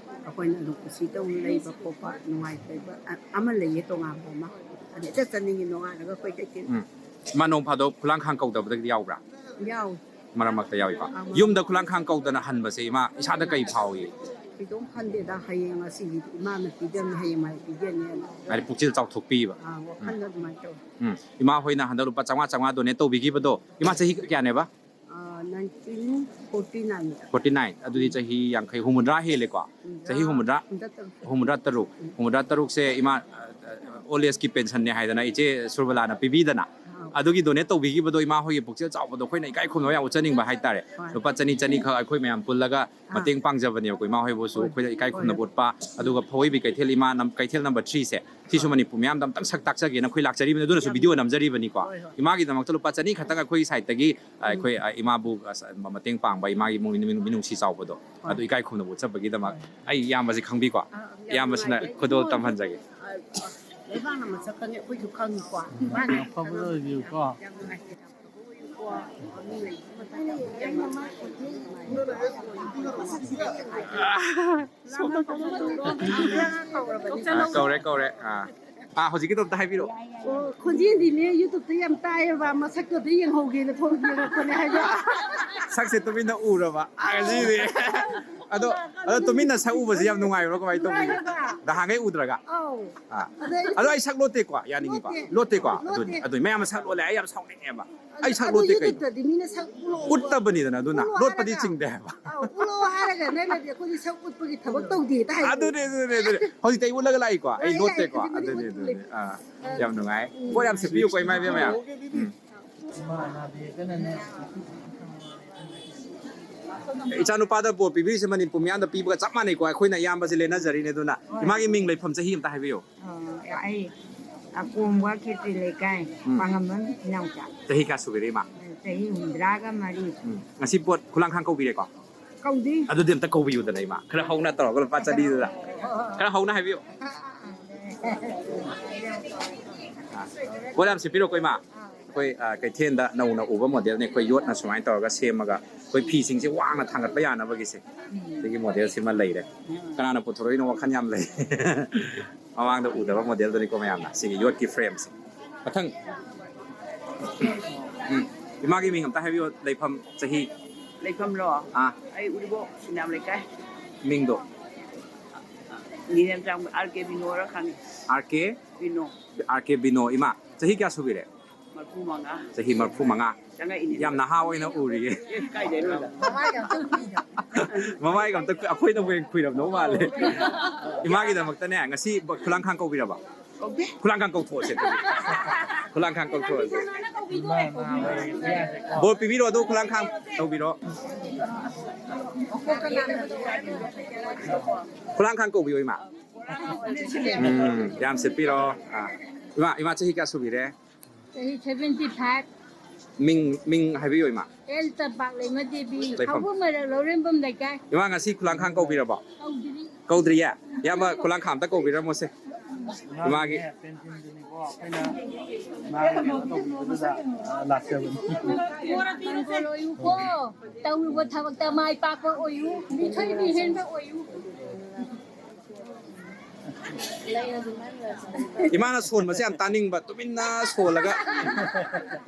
ꯑꯩꯈꯣꯏꯅ ꯑꯗꯨꯝ ꯀꯨꯁꯤ ꯇꯧꯅ ꯂꯩꯕ ꯈꯣꯠꯄ, ꯅꯨꯡꯉꯥꯏ ꯂꯩꯕ, ꯑ-, ꯑꯃ ꯂꯩꯌꯦ ꯇꯣꯉꯥꯟꯕ ꯑꯃ꯫ ꯑꯗ ꯍꯦꯛꯇ ꯆꯠꯅꯤꯡꯉꯤ ꯅꯣꯡꯉꯥꯜꯂꯒ ꯑꯩꯈꯣꯏ ꯀꯩꯊꯦꯜ꯫ ꯎꯝ꯫ ꯏꯃꯥ ꯅꯣꯡ ꯐꯥꯗꯣꯛ ꯈꯨꯂꯥꯡꯈꯥꯡ ꯀꯧꯗꯕꯗꯒꯤꯗꯤ ꯌꯥꯎꯕ꯭ꯔꯥ? ꯌꯥꯎꯏ꯫ ꯃꯔꯛ ꯃꯔꯛꯇ ꯌꯥꯎꯏꯀꯣ꯫ ꯑꯥ, ꯃꯔꯛ ꯌꯨꯝꯗ ꯈꯨꯂꯥꯡꯈꯥꯡ ꯀꯧꯗꯅ ꯍꯟꯕꯁꯦ ꯏꯃꯥ ꯏꯁꯥꯗ ꯀꯩ ꯐꯥꯎꯏ? ꯀꯩꯗꯧꯝ ꯈꯟꯗꯦꯗ, ꯍꯌꯦꯡ ꯉꯁꯤꯒꯤꯗꯤ ꯏꯃꯥꯅ ꯄꯤꯖꯅꯤ, ꯍꯌꯦꯡ ꯃꯥꯏ ꯄꯤꯖꯅꯤ꯫ ꯍꯥꯏꯗꯤ ꯄꯨꯛꯆꯦꯜ ꯆꯥꯎꯊꯣꯛꯄꯤꯕ꯫ ꯑꯥ, ꯋꯥꯈꯜꯗ ꯑꯗꯨꯃꯥꯏꯅ ꯇꯧꯋꯤ꯫ ꯎꯝ, ꯏꯃꯥ ꯍꯣꯏꯅ ꯍꯟꯗꯛ ꯂꯨꯄꯥ ꯆꯥꯝꯃꯉꯥ ꯆꯥꯝꯃꯉꯥ ꯗꯣꯅꯦꯠ ꯇꯧꯕꯤꯈꯤꯕꯗꯣ, ꯏꯃꯥ ꯆꯍꯤ ꯀꯌꯥꯅꯦꯕ? ꯅꯥꯏꯟꯇꯤꯟ ꯐꯣꯔꯇꯤ ꯅꯥꯏꯟꯗ꯫ Forty nine. ꯑꯗꯨꯗꯤ ꯆꯍꯤ ꯌꯥꯡꯈꯩ, ꯍꯨꯝꯐꯨꯇꯔꯥ ꯍꯦꯜꯂꯦꯀꯣ? ꯆꯍꯤ ꯍꯨꯝꯐꯨꯇꯔꯥ, ꯍꯨꯝꯐꯨꯇꯔꯥ ꯇꯔꯨꯛ꯫ ꯍꯨꯝꯐꯨꯇꯔꯥ ꯇꯔꯨꯛꯁꯦ ꯏꯃꯥ ꯑꯣꯜ ꯑꯦꯖꯀꯤ ꯄꯦꯟꯁꯟꯅꯦ ꯍꯥꯏꯗꯅ ꯏꯆꯦ ꯁꯨꯔꯕꯂꯥꯅ ꯄꯤꯕꯤꯗꯅ, ꯑꯗꯨꯒꯤ ꯗꯣꯅꯦꯠ ꯇꯧꯕꯤꯈꯤꯕꯗꯣ ꯏꯃꯥ ꯍꯣꯏꯒꯤ ꯄꯨꯛꯆꯦꯜ ꯆꯥꯎꯕꯗꯣ ꯑꯩꯈꯣꯏꯅ ꯏꯀꯥꯏ ꯈꯨꯝꯅꯕ ꯌꯥꯝ ꯎꯠꯆꯅꯤꯡꯕ ꯍꯥꯏꯇꯥꯔꯦ꯫ ꯂꯨꯄꯥ ꯆꯅꯤ, ꯆꯅꯤꯈꯛ ꯑꯩꯈꯣꯏ ꯃꯌꯥꯝ ꯄꯨꯜꯂꯒ ꯃꯇꯦꯡ ꯄꯥꯡꯖꯕꯅꯦꯕꯀꯣ꯫ ꯏꯃꯥ ꯍꯣꯏꯕꯨꯁꯨ ꯑꯩꯈꯣꯏꯗ ꯏꯀꯥꯏ ꯈꯨꯝꯅꯕ ꯎꯠꯄ, ꯑꯗꯨꯒ ꯐꯧꯏꯕꯤ ꯀꯩꯊꯦꯜ ꯏꯃꯥ ꯅꯝ-, ꯀꯩꯊꯦꯜ ꯅꯝꯕꯔ ꯊ꯭ꯔꯤꯁꯦ, ꯁꯤꯁꯨ ꯃꯅꯤꯄꯨꯔ ꯃꯤꯌꯥꯝꯗ ꯑꯝꯇꯪ ꯁꯛ ꯇꯥꯛꯆꯒꯦꯅ ꯑꯩꯈꯣꯏ ꯂꯥꯛꯆꯔꯤꯕꯅꯤ, ꯑꯗꯨꯅꯁꯨ ꯚꯤꯗꯤꯑꯣ ꯅꯝꯖꯔꯤꯕꯅꯤꯀꯣ꯫ ꯏꯃꯥꯒꯤꯗꯃꯛꯇ ꯂꯨꯄꯥ ꯆꯅꯤ ꯈꯛꯇꯪ ꯑꯩꯈꯣꯏꯒꯤ ꯁꯥꯏꯠꯇꯒꯤ ꯑꯩꯈꯣꯏ, ꯑ, ꯏꯃꯥꯕꯨ, ꯑ, ꯃꯇꯦꯡ ꯄꯥꯡꯕ, ꯏꯃꯥꯒꯤ ꯃꯤꯅꯨꯡꯁꯤ ꯆꯥꯎꯕꯗꯣ ꯑꯗꯨ ꯏꯀꯥꯏ ꯈꯨꯝꯅꯕ ꯎꯠꯆꯕꯒꯤꯗꯃꯛ ꯑꯩ ꯏꯌꯥꯝꯕꯁꯦ ꯈꯪꯕꯤꯀꯣ꯫ ꯏꯌꯥꯝꯕꯁꯤꯅ ꯈꯨꯗꯣꯜ ꯇꯝꯍꯟꯖꯒꯦ꯫ ꯂꯩꯕꯥꯛꯅ ꯃꯁꯛ ꯈꯪꯉꯦ, ꯑꯩꯈꯣꯏꯁꯨ ꯈꯪꯉꯤꯀꯣ꯫ ꯏꯃꯥꯅ ꯌꯥꯝ ꯐꯕ ꯑꯣꯏꯕꯤꯌꯨꯀꯣ꯫ ꯌꯥꯝ ꯅꯨꯡꯉꯥꯏꯇꯦ꯫ ꯑ, ꯀꯧꯔꯦ, ꯀꯧꯔꯦ꯫ ꯑ, ꯑ, ꯍꯧꯖꯤꯛꯀꯤꯗꯣ ꯑꯝꯇ ꯍꯥꯏꯕꯤꯔꯛꯑꯣ꯫ ꯑꯣ, ꯈꯣꯟꯖꯦꯜꯗꯤꯅꯦ, YouTube-ꯇ ꯌꯥꯝ ꯇꯥꯏꯌꯦꯕ, ꯃꯁꯛꯇꯣ ꯑꯝꯇ ꯌꯦꯡꯍꯧꯒꯦꯅ ꯊꯣꯛ ꯌꯦꯡꯉꯛꯄꯅꯦ ꯍꯥꯏꯕ꯫ ꯁꯛꯁꯦ ꯇꯨꯃꯤꯟꯅ ꯎꯔꯕ ꯉꯁꯤꯗꯤ꯫ ꯑꯗꯣ, ꯑꯗꯣ ꯇꯨꯃꯤꯟꯅ ꯁꯛ ꯎꯕꯁꯦ ꯌꯥꯝ ꯅꯨꯡꯉꯥꯏꯕ꯭ꯔꯣ? ꯀꯃꯥꯏꯅ ꯇꯧꯕꯤꯒꯦ? ꯅꯍꯥꯟꯈꯩ ꯎꯗ꯭ꯔꯒ? ꯑꯧ꯫ ꯑꯥ꯫ ꯑꯗꯩ ꯑꯗꯣ ꯑꯩ ꯁꯛ ꯂꯣꯠꯇꯦꯀꯣ, ꯌꯥꯅꯤꯡꯉꯤꯀꯣ? ꯂꯣꯠꯇꯦ꯫ ꯂꯣꯠꯇꯦꯀꯣ? ꯂꯣꯠꯇꯦ꯫ ꯑꯗꯨꯅꯤ, ꯑꯗꯨꯅꯤ꯫ ꯃꯌꯥꯝꯅ ꯁꯛ ꯂꯣꯠꯂꯦ, ꯑꯩ ꯌꯥꯝ ꯁꯥꯎꯅꯤꯡꯉꯦꯕ꯫ ꯑꯩ ꯁꯛ ꯑꯗꯣ ꯂꯣꯠꯇꯦ ꯀꯩꯅꯣ? YouTube-ꯇꯗꯤ ꯃꯤꯅ ꯁꯛ ꯎꯠꯂꯣ, ꯎꯠꯂꯣ ꯎꯠꯇꯕꯅꯤꯗꯅ ꯑꯗꯨꯅ꯫ ꯍꯥꯏꯔꯒ꯫ ꯂꯣꯠꯄꯗꯤ ꯆꯤꯡꯗꯦ ꯍꯥꯏꯕ꯫ ꯑꯧ, ꯎꯠꯂꯣ ꯍꯥꯏꯔꯒ ꯅꯪꯅꯗꯤ ꯑꯩꯈꯣꯏꯗꯤ ꯁꯛ ꯎꯠꯄꯒꯤ ꯊꯕꯛ ꯇꯧꯗꯦ ꯍꯥꯏ꯫ ꯑꯗꯨꯅꯦ, ꯑꯗꯨꯅꯦ, ꯑꯗꯨꯅꯦ꯫ ꯍꯧꯖꯤꯛꯇꯤ ꯑꯩ ꯎꯠꯂꯒ ꯂꯥꯛꯏꯀꯣ? ꯑꯩ ꯂꯥꯛꯑꯦ, ꯂꯣꯠꯇꯦꯀꯣ? ꯍꯧꯖꯤꯛꯄꯨꯗꯤ ꯑꯗꯨꯅꯦ, ꯎꯠꯂꯦ꯫ ꯑꯗꯨꯅꯦ꯫ ꯑꯥ꯫ ꯌꯥꯝ ꯅꯨꯡꯉꯥꯏ꯫ ꯄꯣꯠ ꯌꯥꯝ ꯁꯤꯠꯄꯤꯌꯨꯀꯣ, ꯏꯃꯥ ꯏꯕꯦꯝꯃ ꯌꯥꯝ꯫ ꯎꯝ꯫ ꯏꯆꯥꯅꯨꯄꯥꯗ ꯕꯣꯔ ꯄꯤꯕꯤꯔꯤꯁꯦ ꯃꯅꯤꯄꯨꯔ ꯃꯤꯌꯥꯝꯗ ꯄꯤꯕꯒ ꯆꯞ ꯃꯥꯟꯅꯩꯀꯣ꯫ ꯑꯩꯈꯣꯏꯅ ꯏꯌꯥꯝꯕꯁꯦ ꯂꯦꯟꯅꯖꯔꯤꯅꯦ꯫ ꯑꯗꯨꯅ ꯏꯃꯥꯒꯤ ꯃꯤꯡ ꯂꯩꯐꯝ ꯆꯍꯤ ꯑꯝꯇ ꯍꯥꯏꯕꯤꯌꯨ꯫ ꯑ, ꯑꯩ ꯑꯀꯣꯝꯕ ꯈꯦꯇ꯭ꯔꯤ ꯂꯩꯀꯥꯏ, ꯎꯝ꯫ ꯄꯥꯉꯝꯕꯝ ꯏꯅꯥꯎꯆꯥ꯫ ꯆꯍꯤ ꯀꯌꯥ ꯁꯨꯕꯤꯔꯦ, ꯏꯃꯥ? ꯆꯍꯤ ꯍꯨꯝꯗ꯭ꯔꯥꯒ ꯃꯔꯤ꯫ ꯎꯝ꯫ ꯉꯁꯤ ꯄꯣꯠ ꯈꯨꯂꯥꯡꯈꯥꯡ ꯀꯧꯕꯤꯔꯦꯀꯣ? ꯀꯧꯗꯦ꯫ ꯑꯗꯨꯗꯤ ꯑꯝꯇ ꯀꯧꯕꯤꯌꯨꯗꯅ, ꯏꯃꯥ꯫ ꯈꯔ ꯍꯧꯅ ꯇꯧꯔꯒ ꯂꯨꯄꯥ ꯆꯅꯤꯗꯨꯗ꯫ ꯈꯔ ꯍꯧꯅ ꯍꯥꯏꯕꯤꯌꯨ꯫ ꯑ, ꯄꯣꯠ ꯌꯥꯝ ꯁꯤꯠꯄꯤꯔꯣꯀꯣ, ꯏꯃꯥ꯫ ꯑꯩꯈꯣꯏ, ꯑ, ꯀꯩꯊꯦꯜꯗ ꯅꯧꯅ ꯎꯕ ꯃꯣꯗꯦꯜꯅꯤ꯫ ꯑꯩꯈꯣꯏ ꯌꯣꯠꯅ ꯁꯨꯃꯥꯏꯅ ꯇꯧꯔꯒ ꯁꯦꯝꯃꯒ ꯑꯩꯈꯣꯏ ꯐꯤꯁꯤꯡꯁꯦ ꯋꯥꯡꯅ ꯊꯥꯡꯒꯠꯄ ꯌꯥꯅꯕꯒꯤꯁꯦ꯫ ꯁꯤꯒꯤ ꯃꯣꯗꯦꯜꯁꯤꯃ ꯂꯩꯔꯦ꯫ ꯀꯅꯥꯅ ꯄꯨꯊꯣꯔꯛꯏꯅꯣ ꯋꯥꯈꯜ ꯌꯥꯝ ꯂꯩ꯫ ꯃꯃꯥꯡꯗ ꯎꯗꯕ ꯃꯣꯗꯦꯜꯗꯨꯅꯤꯀꯣ ꯃꯌꯥꯝꯅ꯫ ꯁꯤꯒꯤ ꯌꯣꯠꯀꯤ ꯐ꯭ꯔꯦꯝꯁꯦ꯫ ꯃꯊꯪ꯫ ꯎꯝ꯫ ꯏꯃꯥꯒꯤ ꯃꯤꯡ ꯑꯝꯇ ꯍꯥꯏꯕꯤꯌꯣ, ꯂꯩꯐꯝ, ꯆꯍꯤ꯫ ꯂꯩꯐꯝꯂꯣ? ꯑꯥ꯫ ꯑꯩ ꯎꯔꯤꯕꯣꯛ ꯁꯤꯅꯥꯝ ꯂꯩꯀꯥꯏ꯫ ꯃꯤꯡꯗꯣ? ꯅꯤꯔꯦꯝꯆꯥꯡ ꯑꯥꯔ ꯀꯦ ꯕꯤꯅꯣꯔ ꯈꯪꯉꯤ꯫ ꯑꯥꯔ ꯀꯦ? ꯕꯤꯅꯣ꯫ ꯑꯥꯔ ꯀꯦ ꯕꯤꯅꯣ꯫ ꯏꯃꯥ, ꯆꯍꯤ ꯀꯌꯥ ꯁꯨꯕꯤꯔꯦ? ꯃꯔꯐꯨ ꯃꯉꯥ꯫ ꯆꯍꯤ ꯃꯔꯐꯨ ꯃꯉꯥ꯫ ꯆꯪꯉꯛꯏꯅꯦ꯫ ꯌꯥꯝ ꯅꯍꯥ ꯑꯣꯏꯅ ꯎꯔꯤꯌꯦ꯫ ꯑꯦ, ꯀꯥꯏꯗꯩꯅꯣꯗ? ꯃꯃꯥꯏꯒ ꯑꯝꯇ ꯀꯨꯏ-, ꯑꯩꯈꯣꯏꯅꯕꯨ ꯍꯦꯟꯅ ꯀꯨꯏꯔꯝꯗꯧ ꯃꯥꯜꯂꯦ꯫ ꯏꯃꯥꯒꯤꯗꯃꯛꯇꯅꯦ, ꯉꯁꯤ ꯕ-, ꯈꯨꯂꯥꯡꯈꯥꯡ ꯀꯧꯕꯤꯔꯕ? ꯀꯧꯗꯦ꯫ ꯈꯨꯂꯥꯡꯈꯥꯡ ꯀꯧꯊꯣꯛꯑꯁꯦ ꯑꯗꯨꯗꯤ꯫ ꯈꯨꯂꯥꯡꯈꯥꯡ ꯀꯧꯊꯣꯛꯑꯁꯦ꯫ ꯕꯣꯔ ꯄꯤꯕꯤꯔꯣ, ꯑꯗꯣ ꯈꯨꯂꯥꯡꯈꯥꯡ ꯇꯧꯕꯤꯔꯣ꯫ ꯈꯨꯂꯥꯡꯈꯥꯡ ꯀꯧꯕꯤꯌꯣ, ꯏꯃꯥ꯫ ꯎꯝ, ꯌꯥꯝ ꯁꯤꯠꯄꯤꯔꯣ꯫ ꯑꯥ꯫ ꯏꯃꯥ, ꯏꯃꯥ ꯆꯍꯤ ꯀꯌꯥ ꯁꯨꯕꯤꯔꯦ? ꯆꯍꯤ seventy five꯫ ꯃꯤꯡ, ꯃꯤꯡ ꯍꯥꯏꯕꯤꯌꯨ, ꯏꯃꯥ꯫ ꯑꯦꯜ ꯇꯝꯄꯥꯛ ꯂꯩꯃ ꯗꯦꯕꯤ꯫ ꯂꯩꯐꯝ꯫ ꯍꯧꯕ ꯃꯔꯛ ꯂꯧꯔꯦꯝꯕꯝ ꯂꯩꯀꯥꯏ꯫ ꯏꯃꯥ, ꯉꯁꯤ ꯈꯨꯂꯥꯡꯈꯥꯡ ꯀꯧꯕꯤꯔꯕꯣ? ꯀꯧꯗ꯭ꯔꯤ꯫ ꯀꯧꯗ꯭ꯔꯤꯌꯦ? ꯏꯌꯥꯝꯕ, ꯈꯨꯂꯥꯡꯈꯥꯡ ꯑꯝꯇ ꯀꯧꯕꯤꯔꯝꯃꯣꯁꯦ꯫ ꯏꯃꯥꯒꯤ꯫ ꯄꯦꯟꯁꯤꯟꯗꯨꯅꯤꯀꯣ ꯑꯩꯈꯣꯏꯅ ꯏꯃꯥꯒꯤ ꯀꯩꯅꯣ ꯇꯧꯕꯤꯕꯗꯨꯗ, ꯑ, ꯂꯥꯛꯆꯕꯅꯤ꯫ ꯃꯪꯒꯣꯜ ꯑꯣꯏꯌꯨꯀꯣ꯫ ꯇꯧꯔꯨꯕ ꯊꯕꯛꯇ ꯃꯥꯏ ꯄꯥꯛꯄ ꯑꯣꯏꯌꯨ꯫ ꯃꯤꯊꯣꯏ ꯃꯤꯍꯦꯟꯕ ꯑꯣꯏꯌꯨ꯫ ꯏꯃꯥꯅ ꯁꯣꯟꯕꯁꯦ ꯌꯥꯝ ꯇꯥꯅꯤꯡꯕ, ꯇꯨꯃꯤꯟꯅ ꯁꯣꯜꯂꯒ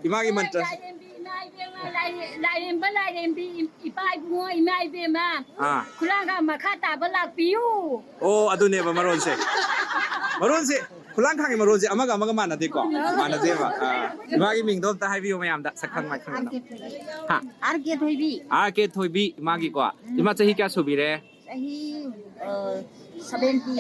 ꯏꯃꯥꯒꯤ ꯃꯟꯇ꯭ꯔ꯫ ꯂꯥꯏꯔꯦꯝꯕꯤ ꯏꯃꯥ ꯏꯕꯦꯝꯃ, ꯂꯥꯏꯔꯦ-, ꯂꯥꯏꯔꯦꯝꯕ ꯂꯥꯏꯔꯦꯝꯕꯤ, ꯏꯄꯥ ꯏꯕꯨꯡꯉꯣ ꯏꯃꯥ ꯏꯕꯦꯝꯃ꯫ ꯑꯥ꯫ ꯈꯨꯂꯥꯡꯈꯥꯡ ꯃꯈꯥ ꯇꯥꯕ ꯂꯥꯛꯄꯤꯌꯨ꯫ ꯑꯣ, ꯑꯗꯨꯅꯦꯕ ꯃꯔꯣꯟꯁꯦ꯫ ꯃꯔꯣꯟꯁꯦ, ꯈꯨꯂꯥꯡꯈꯥꯡꯒꯤ ꯃꯔꯣꯟꯁꯦ ꯑꯃꯒ ꯑꯃꯒ ꯃꯥꯟꯅꯗꯦꯀꯣ? ꯃꯥꯟꯅꯗꯦꯕ꯫ ꯑꯥ꯫ ꯏꯃꯥꯒꯤ ꯃꯤꯡꯗꯣ ꯑꯝꯇ ꯍꯥꯏꯕꯤꯌꯨ ꯃꯌꯥꯝꯗ, ꯁꯛꯈꯪ ꯃꯥꯏꯈꯪ ꯑꯗꯨꯝ꯫ ꯍꯥ? ꯑꯥꯔ ꯀꯦ ꯊꯣꯏꯕꯤ꯫ ꯑꯥꯔ ꯀꯦ ꯊꯣꯏꯕꯤ, ꯏꯃꯥꯒꯤꯀꯣ꯫ ꯏꯃꯥ ꯆꯍꯤ ꯀꯌꯥ ꯁꯨꯕꯤꯔꯦ? ꯆꯍꯤ, ꯑ, seventy꯫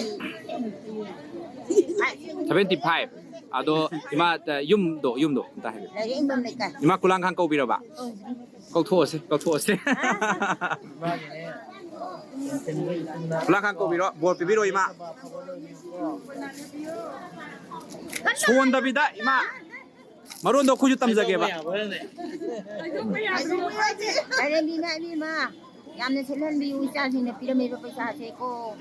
Seventy five꯫ ꯑꯗꯣ ꯏꯃꯥ, ꯑ, ꯌꯨꯝꯗꯣ, ꯌꯨꯝꯗꯣ ꯑꯝꯇ ꯍꯥꯏꯕꯤꯌꯨ꯫ ꯂꯥꯏꯔꯦꯝꯕꯝ ꯂꯩꯀꯥꯏ꯫ ꯏꯃꯥ ꯈꯨꯂꯥꯡꯈꯥꯡ ꯀꯧꯕꯤꯔꯕ? ꯀꯧꯊꯣꯛꯑꯁꯦ, ꯀꯧꯊꯣꯛꯑꯁꯦ꯫ ꯈꯨꯂꯥꯡꯈꯥꯡ ꯀꯧꯕꯤꯔꯣ, ꯕꯣꯔ ꯄꯤꯕꯤꯔꯣ, ꯏꯃꯥ꯫ ꯁꯣꯟꯗꯕꯤꯗ, ꯏꯃꯥ꯫ ꯃꯔꯣꯟꯗꯣ ꯑꯩꯈꯣꯏꯁꯨ ꯇꯝꯖꯒꯦꯕ꯫ ꯂꯥꯏꯔꯦꯝꯕꯤ ꯏꯃꯥ, ꯏꯕꯦꯝꯃ, ꯌꯥꯝꯅ ꯁꯦꯠꯍꯟꯕꯤꯌꯨ, ꯏꯆꯥꯁꯤꯡꯅ ꯄꯤꯔꯝꯃꯤꯕ ꯄꯩꯁꯥꯁꯦ ꯀꯣ꯫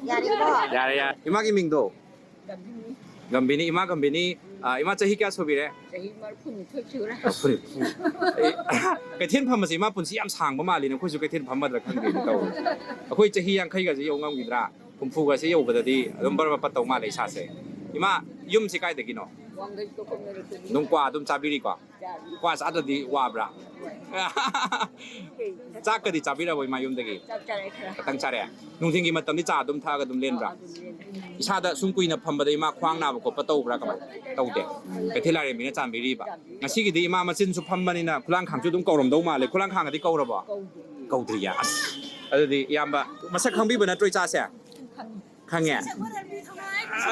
ꯌꯥꯔꯦꯀꯣ? ꯌꯥꯔꯦ, ꯌꯥꯔꯦ꯫ ꯏꯃꯥꯒꯤ ꯃꯤꯡꯗꯣ? ꯒꯝꯕꯤꯅꯤ, ꯏꯃꯥ ꯒꯝꯕꯤꯅꯤ꯫ ꯑ, ꯏꯃꯥ ꯆꯍꯤ ꯀꯌꯥ ꯁꯨꯕꯤꯔꯦ? ꯆꯍꯤ ꯃꯔꯐꯨꯅꯤꯊꯣꯏ ꯁꯨꯔꯦ꯫ ꯃꯔꯐꯨꯅꯤꯊꯣꯏ꯫ ꯑꯩ, ꯀꯩꯊꯦꯜ ꯐꯝꯕꯁꯦ ꯏꯃꯥ ꯄꯨꯟꯁꯤ ꯌꯥꯝ ꯁꯥꯡꯕ ꯃꯥꯜꯂꯤꯅꯦ꯫ ꯑꯩꯈꯣꯏꯁꯨ ꯀꯩꯊꯦꯜ ꯐꯝꯃꯗ꯭ꯔꯥ ꯈꯪꯗꯦꯅꯦ ꯇꯧꯔꯤꯁꯦ꯫ ꯑꯩꯈꯣꯏ ꯆꯍꯤ ꯌꯥꯡꯈꯩꯒꯁꯦ ꯌꯧ ꯉꯝꯈꯤꯗ꯭ꯔꯥ? ꯍꯨꯝꯐꯨꯒꯁꯦ ꯌꯧꯕꯗꯗꯤ ꯑꯗꯨꯝ ꯕꯔ ꯕꯔ ꯄꯠꯇꯧ ꯃꯥꯜꯂꯦ ꯏꯁꯥꯁꯦ꯫ ꯏꯃꯥ, ꯌꯨꯝꯁꯦ ꯀꯥꯏꯗꯒꯤꯅꯣ? ꯑꯗꯨꯝ ꯀ꯭ꯋꯥ ꯑꯗꯨꯝ ꯆꯥꯕꯤꯔꯤꯀꯣ? ꯀ꯭ꯋꯥ ꯆꯥꯗ꯭ꯔꯗꯤ ꯋꯥꯕ꯭ꯔꯥ? ꯆꯥꯛꯀꯗꯤ ꯆꯥꯕꯤꯔꯕꯣ ꯏꯃꯥ ꯌꯨꯝꯗꯒꯤ? ꯆꯥꯛ ꯆꯥꯔꯦ ꯈꯔ꯫ ꯈꯇꯪ ꯆꯥꯔꯦ? ꯅꯨꯡꯊꯤꯟꯒꯤ ꯃꯇꯝꯗꯤ ꯆꯥ ꯑꯗꯨꯝ ꯊꯛꯑꯒ ꯑꯗꯨꯝ ꯂꯦꯟꯕ꯭ꯔꯥ? ꯑꯗꯨꯝ ꯂꯦꯟ꯫ ꯏꯁꯥꯗ ꯁꯨꯝ ꯀꯨꯏꯅ ꯐꯝꯕꯗ ꯏꯃꯥ ꯈ꯭ꯋꯥꯡ ꯅꯥꯕ ꯈꯣꯠꯄ ꯇꯧꯕ꯭ꯔꯥ? ꯀꯃꯥꯏꯅ ꯇꯧꯗꯦ? ꯀꯩꯊꯦꯜ ꯂꯥꯏꯔꯦꯝꯕꯤꯅ ꯆꯥꯟꯕꯤꯔꯤꯕ꯫ ꯉꯁꯤꯒꯤꯗꯤ ꯏꯃꯥ ꯃꯆꯤꯟꯁꯨ ꯐꯝꯕꯅꯤꯅ ꯈꯨꯂꯥꯡꯈꯥꯡꯁꯨ ꯑꯗꯨꯝ ꯀꯧꯔꯝꯗꯧ ꯃꯥꯜꯂꯦ꯫ ꯈꯨꯂꯥꯡꯈꯥꯡꯒꯗꯤ ꯀꯧꯔꯕꯣ? ꯀꯧꯗ꯭ꯔꯤꯌꯦ꯫ ꯑꯁ, ꯑꯗꯨꯗꯤ ꯏꯌꯥꯝꯕ ꯃꯁꯛ ꯈꯪꯕꯤꯕ ꯅꯠꯇ꯭ꯔꯣ ꯏꯆꯥꯁꯦ? ꯈꯪꯉꯦ꯫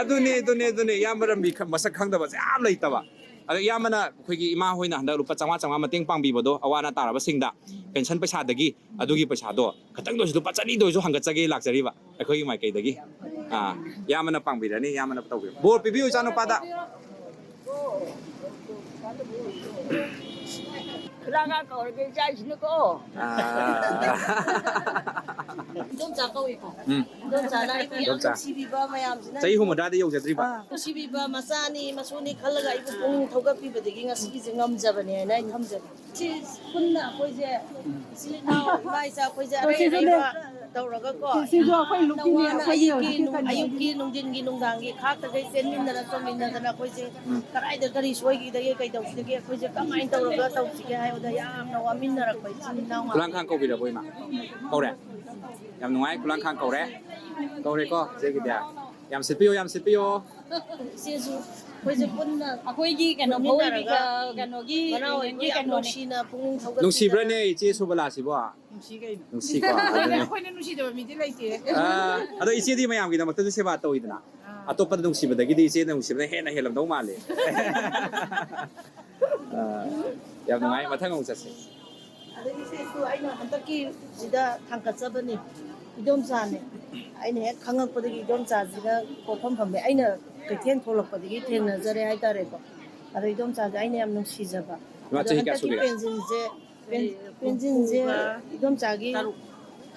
ꯑꯗꯨꯅꯦ, ꯑꯗꯨꯅꯦ, ꯑꯗꯨꯅꯦ꯫ ꯏꯌꯥꯝꯕ ꯔꯝꯕꯤ ꯈ-, ꯃꯁꯛ ꯈꯪꯗꯕꯁꯦ ꯌꯥꯝ ꯂꯩꯇꯕ꯫ ꯑꯗꯣ ꯏꯌꯥꯝꯕꯅ ꯑꯩꯈꯣꯏꯒꯤ ꯏꯃꯥ ꯍꯣꯏꯅ ꯍꯟꯗꯛ ꯂꯨꯄꯥ ꯆꯥꯝꯃꯉꯥ ꯆꯥꯝꯃꯉꯥ ꯃꯇꯦꯡ ꯄꯥꯡꯕꯤꯕꯗꯣ, ꯑꯋꯥ ꯑꯅꯥ ꯇꯥꯔꯕꯁꯤꯡꯗ ꯄꯦꯟꯁꯟ ꯄꯩꯁꯥꯗꯒꯤ, ꯑꯗꯨꯒꯤ ꯄꯩꯁꯥꯗꯣ ꯈꯇꯪꯗ ꯑꯣꯏꯔꯁꯨ ꯂꯨꯄꯥ ꯆꯅꯤꯗ ꯑꯣꯏꯔꯁꯨ ꯍꯪꯒꯠꯆꯒꯦ ꯂꯥꯛꯆꯔꯤꯕ ꯑꯩꯈꯣꯏꯒꯤ ꯃꯥꯏꯀꯩꯗꯒꯤ꯫ ꯑꯥ, ꯏꯌꯥꯝꯕꯅ ꯄꯥꯡꯕꯤꯔꯅꯤ, ꯏꯌꯥꯝꯕꯅ ꯇꯧꯕꯤꯔꯣ꯫ ꯕꯣꯔ ꯄꯤꯕꯤꯌꯨ ꯏꯆꯥꯅꯨꯄꯥꯗ꯫ ꯈꯨꯂꯥꯡꯈꯥꯡ ꯀꯧꯔꯒꯦ ꯏꯆꯥꯁꯤꯅꯀꯣ꯫ ꯑꯥ꯫ ꯏꯗꯣꯝꯆꯥ ꯀꯧꯏꯀꯣ꯫ ꯎꯝ꯫ ꯏꯗꯣꯝꯆꯥꯅ ꯑꯩꯕꯨ ꯌꯥꯝ ꯏꯗꯣꯝꯆꯥ꯫ ꯅꯨꯡꯁꯤꯕꯤꯕ ꯃꯌꯥꯝꯁꯤꯅ꯫ ꯆꯍꯤ ꯍꯨꯝꯐꯨꯇꯔꯥꯗꯤ ꯌꯧꯖꯗ꯭ꯔꯤꯕ? ꯑꯥ꯫ ꯅꯨꯡꯁꯤꯕꯤꯕ ꯃꯆꯥꯅꯤ, ꯃꯁꯨꯅꯤ ꯈꯜꯂꯒ ꯑꯩꯕꯨ ꯄꯨꯛꯅꯤꯡ ꯊꯧꯒꯠꯄꯤꯕꯗꯒꯤ ꯉꯁꯤꯒꯤꯁꯦ ꯉꯝꯖꯕꯅꯦ ꯍꯥꯏꯅ ꯑꯩ ꯊꯝꯖꯒꯦ꯫ ꯁꯤ ꯄꯨꯟꯅ ꯑꯩꯈꯣꯏꯁꯦ ꯏꯆꯤꯜ ꯏꯅꯥꯎ, ꯏꯃꯥ ꯏꯆꯥ ꯑꯩꯈꯣꯏꯁꯦ ꯑꯔꯩ ꯁꯤꯁꯨꯅꯦ꯫ ꯑꯔꯩꯕ ꯇꯧꯔꯒꯀꯣ, ꯁꯤꯁꯨ ꯑꯩꯈꯣꯏ ꯌꯥꯝꯅ ꯂꯨꯞꯀꯤꯅꯦ, ꯋꯥꯅ ꯑꯩꯈꯣꯏꯒꯤ ꯑꯌꯨꯛꯀꯤ, ꯍꯧꯖꯤꯛꯀꯤ ꯀꯩꯅꯣ ꯑꯌꯨꯛꯀꯤ, ꯅꯨꯡꯊꯤꯟꯒꯤ, ꯅꯨꯡꯗꯥꯡꯒꯤ ꯈꯥꯛꯇꯈꯩ ꯆꯦꯟꯃꯤꯟꯅꯔ ꯆꯣꯡꯃꯤꯟꯅꯗꯅ ꯑꯩꯈꯣꯏꯁꯦ ꯎꯝ꯫ ꯀꯗꯥꯏꯗ ꯀꯔꯤ ꯁꯣꯏꯈꯤꯗꯒꯦ, ꯀꯩ ꯇꯧꯈꯤꯗꯒꯦ, ꯑꯩꯈꯣꯏꯁꯦ ꯀꯃꯥꯏꯅ ꯇꯧꯔꯒ ꯇꯧꯁꯤꯒꯦ ꯍꯥꯏꯕꯗ ꯌꯥꯝꯅ ꯋꯥꯃꯤꯟꯅꯔꯛꯄ ꯏꯆꯤꯜ ꯏꯅꯥꯎ ꯉꯥꯛꯇ꯫ ꯈꯨꯂꯥꯡꯈꯥꯡ ꯀꯧꯕꯤꯔꯕꯣ, ꯏꯃꯥ? ꯀꯧꯔꯦ? ꯌꯥꯝ ꯅꯨꯡꯉꯥꯏ, ꯈꯨꯂꯥꯡꯈꯥꯡ ꯀꯧꯔꯦ꯫ ꯀꯧꯔꯦꯀꯣ, ꯏꯆꯦꯒꯤꯗꯤ? ꯌꯥꯝ ꯁꯤꯠꯄꯤꯌꯣ, ꯌꯥꯝ ꯁꯤꯠꯄꯤꯌꯣ꯫ ꯏꯆꯦꯁꯨ ꯑꯩꯈꯣꯏꯁꯦ ꯄꯨꯟꯅ ꯑꯩꯈꯣꯏꯒꯤ ꯀꯩꯅꯣ ꯄꯨꯟꯃꯤꯟꯅꯔꯒ ꯐꯧꯔꯤꯕ ꯀꯩꯅꯣꯒꯤ ꯃꯅꯥꯎ ꯑꯣꯏꯕ union ꯒꯤ ꯌꯥꯝ ꯀꯩꯅꯣꯅꯦ꯫ ꯅꯨꯡꯁꯤꯅ ꯄꯨꯛꯅꯤꯡ ꯊꯧꯒꯠꯄꯤꯗꯅ ꯅꯨꯡꯁꯤꯕ꯭ꯔꯅꯦ ꯏꯆꯦ ꯁꯣꯕꯂꯥꯁꯤꯕꯣ? ꯅꯨꯡꯁꯤ ꯀꯩꯅꯣ꯫ ꯅꯨꯡꯁꯤꯀꯣ, ꯑꯗꯨꯅꯦ꯫ ꯑꯩꯈꯣꯏꯅ ꯅꯨꯡꯁꯤꯗꯕ ꯃꯤꯗꯤ ꯂꯩꯇꯦ꯫ ꯑꯥ, ꯑꯗꯣ ꯏꯆꯦꯗꯤ ꯃꯌꯥꯝꯒꯤꯗꯃꯛꯇꯁꯨ ꯁꯦꯕꯥ ꯇꯧꯋꯤꯗꯅ꯫ ꯑꯥ꯫ ꯑꯇꯣꯞꯄꯗ ꯅꯨꯡꯁꯤꯕꯗꯒꯤꯗꯤ ꯏꯆꯦꯅ ꯅꯨꯡꯁꯤꯕꯅ ꯍꯦꯟꯅ ꯍꯦꯜꯂꯝꯗꯧ ꯃꯥꯜꯂꯦ꯫ ꯑꯥ, ꯌꯥꯝ ꯅꯨꯡꯉꯥꯏ, ꯃꯊꯪ ꯑꯃꯨꯛ ꯆꯠꯁꯤ꯫ ꯑꯗꯒꯤ ꯏꯆꯦꯁꯨ ꯑꯩꯅ ꯍꯟꯗꯛꯀꯤꯁꯤꯗ ꯊꯥꯡꯒꯠꯆꯕꯅꯤ, ꯏꯗꯣꯝꯆꯥꯅꯦ꯫ ꯑꯩꯅ ꯍꯦꯛ ꯈꯪꯉꯛꯄꯗꯒꯤ ꯏꯗꯣꯝꯆꯥꯁꯤꯅ ꯄꯣꯛꯐꯝ ꯐꯝꯃꯦ꯫ ꯑꯩꯅ ꯀꯩꯊꯦꯜ ꯊꯣꯛꯂꯛꯄꯗꯒꯤ ꯊꯦꯡꯅꯖꯔꯦ ꯍꯥꯏꯇꯥꯔꯦꯀꯣ꯫ ꯑꯗꯣ ꯏꯗꯣꯝꯆꯥꯁꯦ ꯑꯩꯅ ꯌꯥꯝ ꯅꯨꯡꯁꯤꯖꯕ꯫ ꯏꯃꯥ, ꯑꯗꯣ ꯆꯍꯤ ꯀꯌꯥ ꯍꯟꯗꯛꯀꯤ ꯁꯨꯒꯦ? ꯄꯦꯟꯁꯤꯟꯁꯦ, ꯄꯦꯟ-, ꯄꯦꯟꯁꯤꯟꯁꯦ ꯏꯗꯣꯝꯆꯥꯒꯤ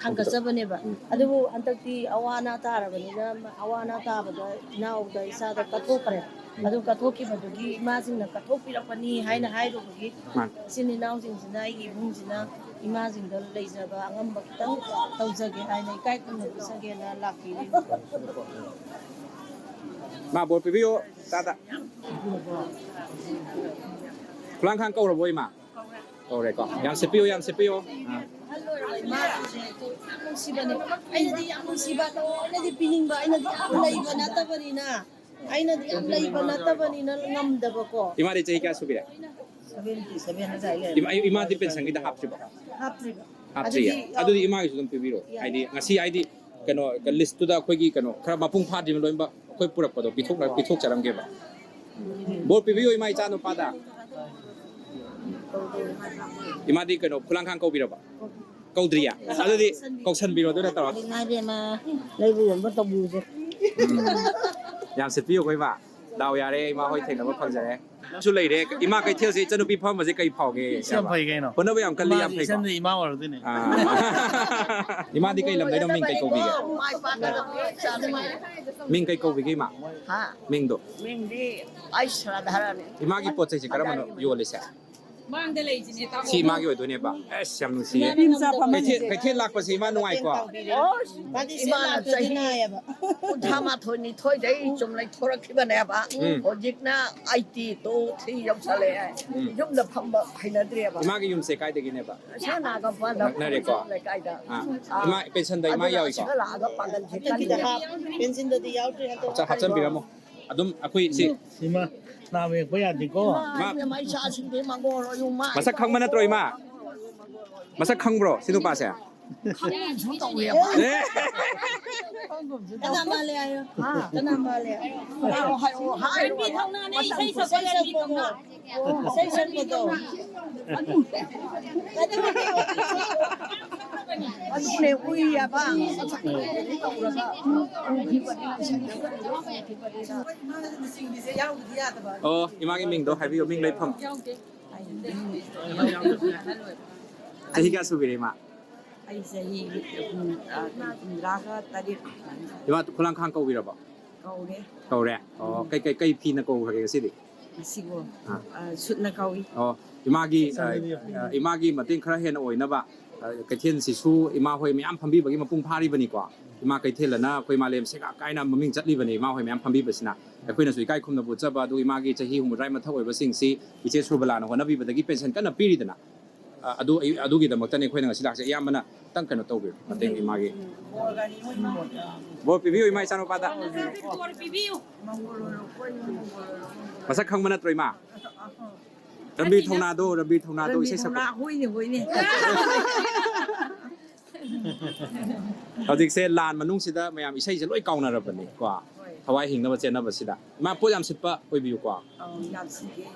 ꯊꯥꯡꯒꯠꯆꯕꯅꯦꯕ꯫ ꯎꯝ꯫ ꯑꯗꯨꯕꯨ ꯍꯟꯗꯛꯇꯤ ꯑꯋꯥ ꯑꯅꯥ ꯇꯥꯔꯕꯅꯤꯅ, ꯑꯋꯥ ꯑꯅꯥ ꯇꯥꯕꯗ ꯏꯅꯥꯎꯗ, ꯏꯆꯥꯗ ꯀꯠꯊꯣꯛꯈ꯭ꯔꯦ꯫ ꯎꯝ꯫ ꯑꯗꯨ ꯀꯠꯊꯣꯛꯈꯤꯕꯗꯨꯒꯤ ꯏꯃꯥꯁꯤꯡꯅ ꯀꯠꯊꯣꯛꯄꯤꯔꯛꯄꯅꯤ ꯍꯥꯏꯅ ꯍꯥꯏꯔꯨꯕꯒꯤ ꯃꯥꯅꯤ꯫ ꯏꯆꯤꯟ ꯏꯅꯥꯎꯁꯤꯡꯁꯤꯅ, ꯑꯩꯒꯤ ꯏꯃꯨꯡꯁꯤꯅ ꯏꯃꯥꯁꯤꯡꯗ ꯂꯩꯖꯕ ꯑꯉꯝꯕ ꯈꯤꯇꯪ ꯇꯧꯖꯒꯦ ꯍꯥꯏꯅ, ꯏꯀꯥꯏ ꯈꯨꯝꯅꯕ ꯆꯪꯒꯦꯅ ꯂꯥꯛꯄꯤꯔꯤꯅꯤ꯫ ꯃꯥ ꯕꯣꯔ ꯄꯤꯕꯤꯌꯣ꯫ ꯇꯥꯗ꯫ ꯈꯨꯂꯥꯡꯈꯥꯡ ꯀꯧꯔꯕꯣ ꯏꯃꯥ? ꯀꯧꯔꯦꯀꯣ꯫ ꯌꯥꯝ ꯁꯤꯠꯄꯤꯌꯣ, ꯌꯥꯝ ꯁꯤꯠꯄꯤꯌꯣ꯫ ꯑꯥ꯫ ꯑꯍꯜ ꯑꯣꯏꯔꯕ ꯏꯃꯥ ꯌꯥꯝ ꯅꯨꯡꯁꯤꯕꯅꯦ꯫ ꯑꯩꯅꯗꯤ ꯌꯥꯝ ꯅꯨꯡꯁꯤꯕ, ꯂꯣꯏꯅꯗꯤ ꯄꯤꯅꯤꯡꯕ, ꯑꯩꯅꯗꯤ ꯌꯥꯝ ꯂꯩꯕ ꯅꯠꯇꯕꯅꯤꯅ, ꯑꯩꯅꯗꯤ ꯌꯥꯝ ꯂꯩꯕ ꯅꯠꯇꯕꯅꯤꯅ ꯉꯝꯗꯕꯀꯣ꯫ ꯏꯃꯥꯗꯤ ꯆꯍꯤ ꯀꯌꯥ ꯁꯨꯕꯤꯔꯦ? ꯁꯚꯦꯟꯇꯤ ꯁꯚꯦꯟ ꯑꯗꯥꯏ ꯂꯩꯔꯝꯃꯦ꯫ ꯏꯃꯥ-, ꯏꯃꯥꯗꯤ ꯄꯦꯟꯁꯟꯒꯤꯗ ꯍꯥꯞꯇ꯭ꯔꯤꯕꯣ? ꯍꯥꯞꯇ꯭ꯔꯤꯕ꯫ ꯍꯥꯞꯇ꯭ꯔꯤꯌꯦ? ꯑꯗꯨꯗꯤ, ꯑꯗꯨꯗꯤ ꯏꯃꯥꯒꯤꯁꯨ ꯑꯗꯨꯝ ꯄꯤꯕꯤꯔꯣ꯫ ꯌꯥꯏ꯫ ꯍꯥꯏꯗꯤ ꯉꯁꯤ, ꯍꯥꯏꯗꯤ ꯀꯩꯅꯣ, ꯂꯤꯁꯇꯨꯗ ꯑꯩꯈꯣꯏꯒꯤ ꯀꯩꯅꯣ ꯈꯔ ꯃꯄꯨꯡ ꯐꯥꯗ꯭ꯔꯤꯕ ꯂꯣꯏꯅꯃꯛ ꯑꯩꯈꯣꯏ ꯄꯨꯔꯛꯄꯗꯣ ꯄꯤꯊꯣꯛ-, ꯄꯤꯊꯣꯛꯆꯔꯝꯒꯦꯕ꯫ ꯕꯣꯔ ꯄꯤꯕꯤꯌꯣ ꯏꯃꯥ ꯏꯆꯥ ꯅꯨꯄꯥꯗ꯫ ꯏꯃꯥꯗꯤ ꯀꯩꯅꯣ ꯈꯨꯂꯥꯡꯈꯥꯡ ꯀꯧꯕꯤꯔꯕ? ꯀꯧꯗ꯭ꯔꯤꯌꯦ? ꯑꯗꯨꯗꯤ ꯀꯧꯁꯟꯕꯤꯔꯣ, ꯑꯗꯨꯅ ꯇꯧꯔꯣ꯫ ꯏꯃꯥ ꯏꯕꯦꯝꯃ, ꯂꯩꯕ ꯌꯣꯟꯕ ꯇꯧꯕꯤꯔꯨꯁꯦ꯫ ꯎꯝ꯫ ꯌꯥꯝ ꯁꯤꯠꯄꯤꯌꯨꯀꯣ ꯏꯃꯥ꯫ ꯗꯥꯎ ꯌꯥꯔꯦ, ꯏꯃꯥ ꯍꯣꯏ ꯊꯦꯡꯅꯕ ꯐꯪꯖꯔꯦ꯫ ꯅꯪꯁꯨ ꯂꯩꯔꯦ꯫ ꯏꯃꯥ ꯀꯩꯊꯦꯜꯁꯦ ꯏꯆꯟꯅꯨꯄꯤ ꯐꯝꯕꯁꯦ ꯀꯩ ꯐꯥꯎꯒꯦ? ꯏꯆꯦ ꯌꯥꯝ ꯐꯩ ꯀꯩꯅꯣ꯫ ꯍꯣꯠꯅꯕ ꯌꯥꯝ ꯀꯜꯂꯤ, ꯌꯥꯝ ꯏꯃꯥꯁꯦ ꯐꯩꯀꯣ꯫ ꯏꯆꯟꯗꯤ ꯏꯃꯥ ꯑꯣꯏꯔꯗꯣꯏꯅꯦ꯫ ꯑꯥ꯫ ꯏꯃꯥꯗꯤ ꯀꯩ ꯂꯝꯗꯩꯅꯣ, ꯃꯤꯡ ꯀꯩ ꯀꯧꯕꯤꯒꯦ? ꯃꯥꯏ ꯄꯥꯛꯀꯗꯕꯅꯤ, ꯏꯆꯥꯅꯨꯄꯤ꯫ ꯃꯤꯡ ꯀꯩ ꯀꯧꯕꯤꯒꯦ ꯏꯃꯥ? ꯍꯥ? ꯃꯤꯡꯗꯣ? ꯃꯤꯡꯗꯤ ꯑꯩꯁ ꯔꯥꯙꯥꯔꯥꯅꯤ꯫ ꯏꯃꯥꯒꯤ ꯄꯣꯠ ꯆꯩꯁꯦ ꯀꯔꯝꯕꯅꯣ ꯌꯣꯜꯂꯤꯁꯦ? ꯃꯥꯡꯗ ꯂꯩꯁꯤꯅꯦ, ꯇꯥꯃꯣ꯫ ꯁꯤ ꯏꯃꯥꯒꯤ ꯑꯣꯏꯗꯣꯏꯅꯦꯕ꯫ ꯑꯁ, ꯌꯥꯝ ꯅꯨꯡꯁꯤꯌꯦ꯫ ꯅꯨꯄꯤ ꯃꯆꯥ ꯐꯝꯕꯅꯤ꯫ ꯀꯩꯊꯦꯜ, ꯀꯩꯊꯦꯜ ꯂꯥꯛꯄꯁꯦ ꯏꯃꯥ ꯅꯨꯡꯉꯥꯏꯀꯣ? ꯑꯣ, ꯃꯥꯗꯤ ꯁꯦꯜ ꯏꯃꯥꯅ ꯂꯥꯛꯇ꯭ꯔꯗꯤ ꯆꯍꯤ ꯅꯥꯏꯌꯦꯕ꯫ ꯀꯨꯟꯊ꯭ꯔꯥ ꯃꯥꯊꯣꯏ ꯅꯤꯊꯣꯏꯗꯩ ꯆꯨꯝ ꯂꯩꯊꯣꯔꯛꯈꯤꯕꯅꯦꯕ꯫ ꯎꯝ꯫ ꯍꯧꯖꯤꯛꯅ ꯑꯥꯏꯇꯤ ꯇꯨ ꯊ꯭ꯔꯤ ꯌꯧꯁꯜꯂꯛꯑꯦ꯫ ꯎꯝ꯫ ꯌꯨꯝꯗ ꯐꯝꯕ ꯍꯩꯅꯗ꯭ꯔꯦꯕ꯫ ꯏꯃꯥꯒꯤ ꯌꯨꯝꯁꯦ ꯀꯥꯏꯗꯒꯤꯅꯦꯕ? ꯁꯅꯥ ꯀꯝꯐꯥꯟꯗ ꯅꯛꯅꯔꯦꯀꯣ? ꯂꯩꯀꯥꯏꯗ꯫ ꯑꯥ꯫ ꯑꯥ꯫ ꯏꯃꯥ ꯄꯦꯟꯁꯟꯗ ꯏꯃꯥ ꯑꯗꯨꯅ ꯌꯥꯎꯏꯀꯣ? ꯑꯁꯤꯗ ꯂꯥꯛꯑꯒ ꯄꯥꯡꯒꯜꯁꯦ ꯍꯟꯗꯛꯀꯤꯗ ꯀꯜꯂꯤꯅꯦ꯫ ꯍꯥꯞ-, ꯄꯦꯟꯁꯟꯗꯗꯤ ꯌꯥꯎꯗ꯭ꯔꯤ, ꯍꯟꯗꯛ ꯑꯆꯥ, ꯍꯥꯞꯆꯤꯟꯕꯤꯔꯝꯃꯣ꯫ ꯑꯗꯨꯝ ꯑꯩꯈꯣꯏ ꯁꯤ ꯏꯃꯥ, ꯅꯥꯕ ꯌꯦꯛꯄ ꯌꯥꯗꯦꯀꯣ꯫ ꯏꯃꯥ, ꯏꯃꯥ, ꯏꯆꯥꯁꯤꯡꯗꯤ ꯃꯪꯒꯣꯜ ꯑꯣꯏꯌꯨ, ꯃꯥ ꯃꯁꯛ ꯈꯪꯕ ꯅꯠꯇ꯭ꯔꯣ, ꯏꯃꯥ? ꯃꯁꯛ ꯈꯪꯕ꯭ꯔꯣ, ꯁꯤ ꯅꯨꯄꯥꯁꯦ? ꯈꯪꯒꯨꯝꯁꯨ ꯇꯧꯋꯦꯕ꯫ ꯑꯦ! ꯀꯅꯥ ꯃꯥꯜꯂꯦ ꯍꯥꯏꯌꯣ? ꯍꯥ? ꯀꯅꯥ ꯃꯥꯜꯂꯦ? ꯍꯥꯏꯔꯣ, ꯍꯥꯏꯔꯣ, ꯍꯥꯏꯔꯣ꯫ ꯔꯟꯕꯤ ꯊꯧꯅꯥꯅꯦ, ꯏꯁꯩ ꯁꯛꯄ ꯔꯟꯕꯤ ꯊꯧꯅꯥ꯫ ꯏꯁꯩ ꯁꯛꯄꯗꯣ꯫ ꯑꯗꯨꯅꯦ ꯎꯏꯌꯦꯕ꯫ ꯑꯣ, ꯏꯃꯥꯒꯤ ꯃꯤꯡꯗꯣ ꯍꯥꯏꯕꯤꯌꯨ, ꯃꯤꯡ ꯂꯩꯐꯝ꯫ ꯆꯍꯤ ꯀꯌꯥ ꯁꯨꯕꯤꯔꯦ, ꯏꯃꯥ? ꯑꯩ ꯆꯍꯤ ꯍꯨꯝ-, ꯑ, ꯍꯨꯝꯗ꯭ꯔꯥꯒ ꯇꯔꯦꯠ꯫ ꯏꯃꯥ, ꯈꯨꯂꯥꯡꯈꯥꯡ ꯀꯧꯕꯤꯔꯕꯣ? ꯀꯧꯔꯦ꯫ ꯀꯧꯔꯦ? ꯑꯣ, ꯎꯝ꯫ ꯀꯩ, ꯀꯩ, ꯀꯩ ꯐꯤꯅ ꯀꯧꯈ꯭ꯔꯒꯦ ꯉꯁꯤꯗꯤ? ꯉꯁꯤꯕꯣ? ꯑꯥ꯫ ꯑ, ꯁꯨꯠꯅ ꯀꯧꯏ꯫ ꯑꯣ, ꯏꯃꯥꯒꯤ, ꯑ, ꯑ, ꯏꯃꯥꯒꯤ ꯃꯇꯦꯡ ꯈꯔ ꯍꯦꯟꯅ ꯑꯣꯏꯅꯕ, ꯑ, ꯀꯩꯊꯦꯜꯁꯤꯁꯨ ꯏꯃꯥ ꯍꯣꯏ ꯃꯌꯥꯝ ꯐꯝꯕꯤꯕꯒꯤ ꯃꯄꯨꯡ ꯐꯥꯔꯤꯕꯅꯤꯀꯣ꯫ ꯏꯃꯥ ꯀꯩꯊꯦꯜ ꯑꯅ ꯑꯩꯈꯣꯏ ꯃꯥꯂꯦꯝ ꯁꯦꯒꯥꯛ ꯀꯥꯏꯅ ꯃꯃꯤꯡ ꯆꯠꯂꯤꯕꯅꯤ, ꯏꯃꯥ ꯍꯣꯏ ꯃꯌꯥꯝ ꯐꯝꯕꯤꯕꯁꯤꯅ꯫ ꯑꯩꯈꯣꯏꯅꯁꯨ ꯏꯀꯥꯏ ꯈꯨꯝꯅꯕ ꯎꯠꯆꯕ, ꯑꯗꯨꯒ ꯏꯃꯥꯒꯤ ꯆꯍꯤ ꯍꯨꯝꯐꯨꯇꯔꯥ ꯃꯊꯛ ꯑꯣꯏꯕꯁꯤꯡꯁꯤ ꯏꯆꯦ ꯁꯨꯔꯕꯂꯥꯅ ꯍꯣꯠꯅꯕꯤꯕꯗꯒꯤ ꯄꯦꯟꯁꯟ ꯀꯟꯅ ꯄꯤꯔꯤꯗꯅ꯫ ꯑ, ꯑꯗꯨ, ꯑꯗꯨꯒꯤꯗꯃꯛꯇꯅꯤ ꯑꯩꯈꯣꯏꯅ ꯉꯁꯤ ꯂꯥꯛꯆꯩ꯫ ꯑꯌꯥꯝꯕꯅ ꯈꯤꯇꯪ ꯀꯩꯅꯣ ꯇꯧꯕꯤꯌꯨ, ꯃꯇꯦꯡ ꯏꯃꯥꯒꯤ꯫ ꯕꯣꯔ ꯄꯤꯕꯤꯌꯨ ꯏꯃꯥ ꯏꯆꯥꯅꯨꯄꯥꯗ꯫ ꯕꯣꯔ ꯄꯤꯕꯤꯌꯨ꯫ ꯃꯁꯛ ꯈꯪꯕ ꯅꯠꯇ꯭ꯔꯣ ꯏꯃꯥ? ꯔꯝꯕꯤꯔ ꯊꯧꯅꯥꯗꯣ, ꯔꯝꯕꯤꯔ ꯊꯧꯅꯥꯗꯣ ꯏꯁꯩ ꯁꯛꯄ꯫ ꯍꯣꯏꯅꯦ, ꯍꯣꯏꯅꯦ꯫ ꯍꯧꯖꯤꯛꯁꯦ ꯂꯥꯟ ꯃꯅꯨꯡꯁꯤꯗ ꯃꯌꯥꯝ ꯏꯁꯩꯁꯦ ꯂꯣꯏ ꯀꯥꯎꯅꯔꯕꯅꯤ ꯀꯣ꯫ ꯊꯋꯥꯏ ꯍꯤꯡꯅꯕ ꯆꯦꯟꯅꯕꯁꯤꯗ꯫ ꯏꯃꯥ, ꯄꯣꯠ ꯌꯥꯝ ꯁꯤꯠꯄ ꯑꯣꯏꯕꯤꯌꯨꯀꯣ꯫ ꯑꯧ, ꯌꯥꯝ ꯁꯤꯠꯂꯦ꯫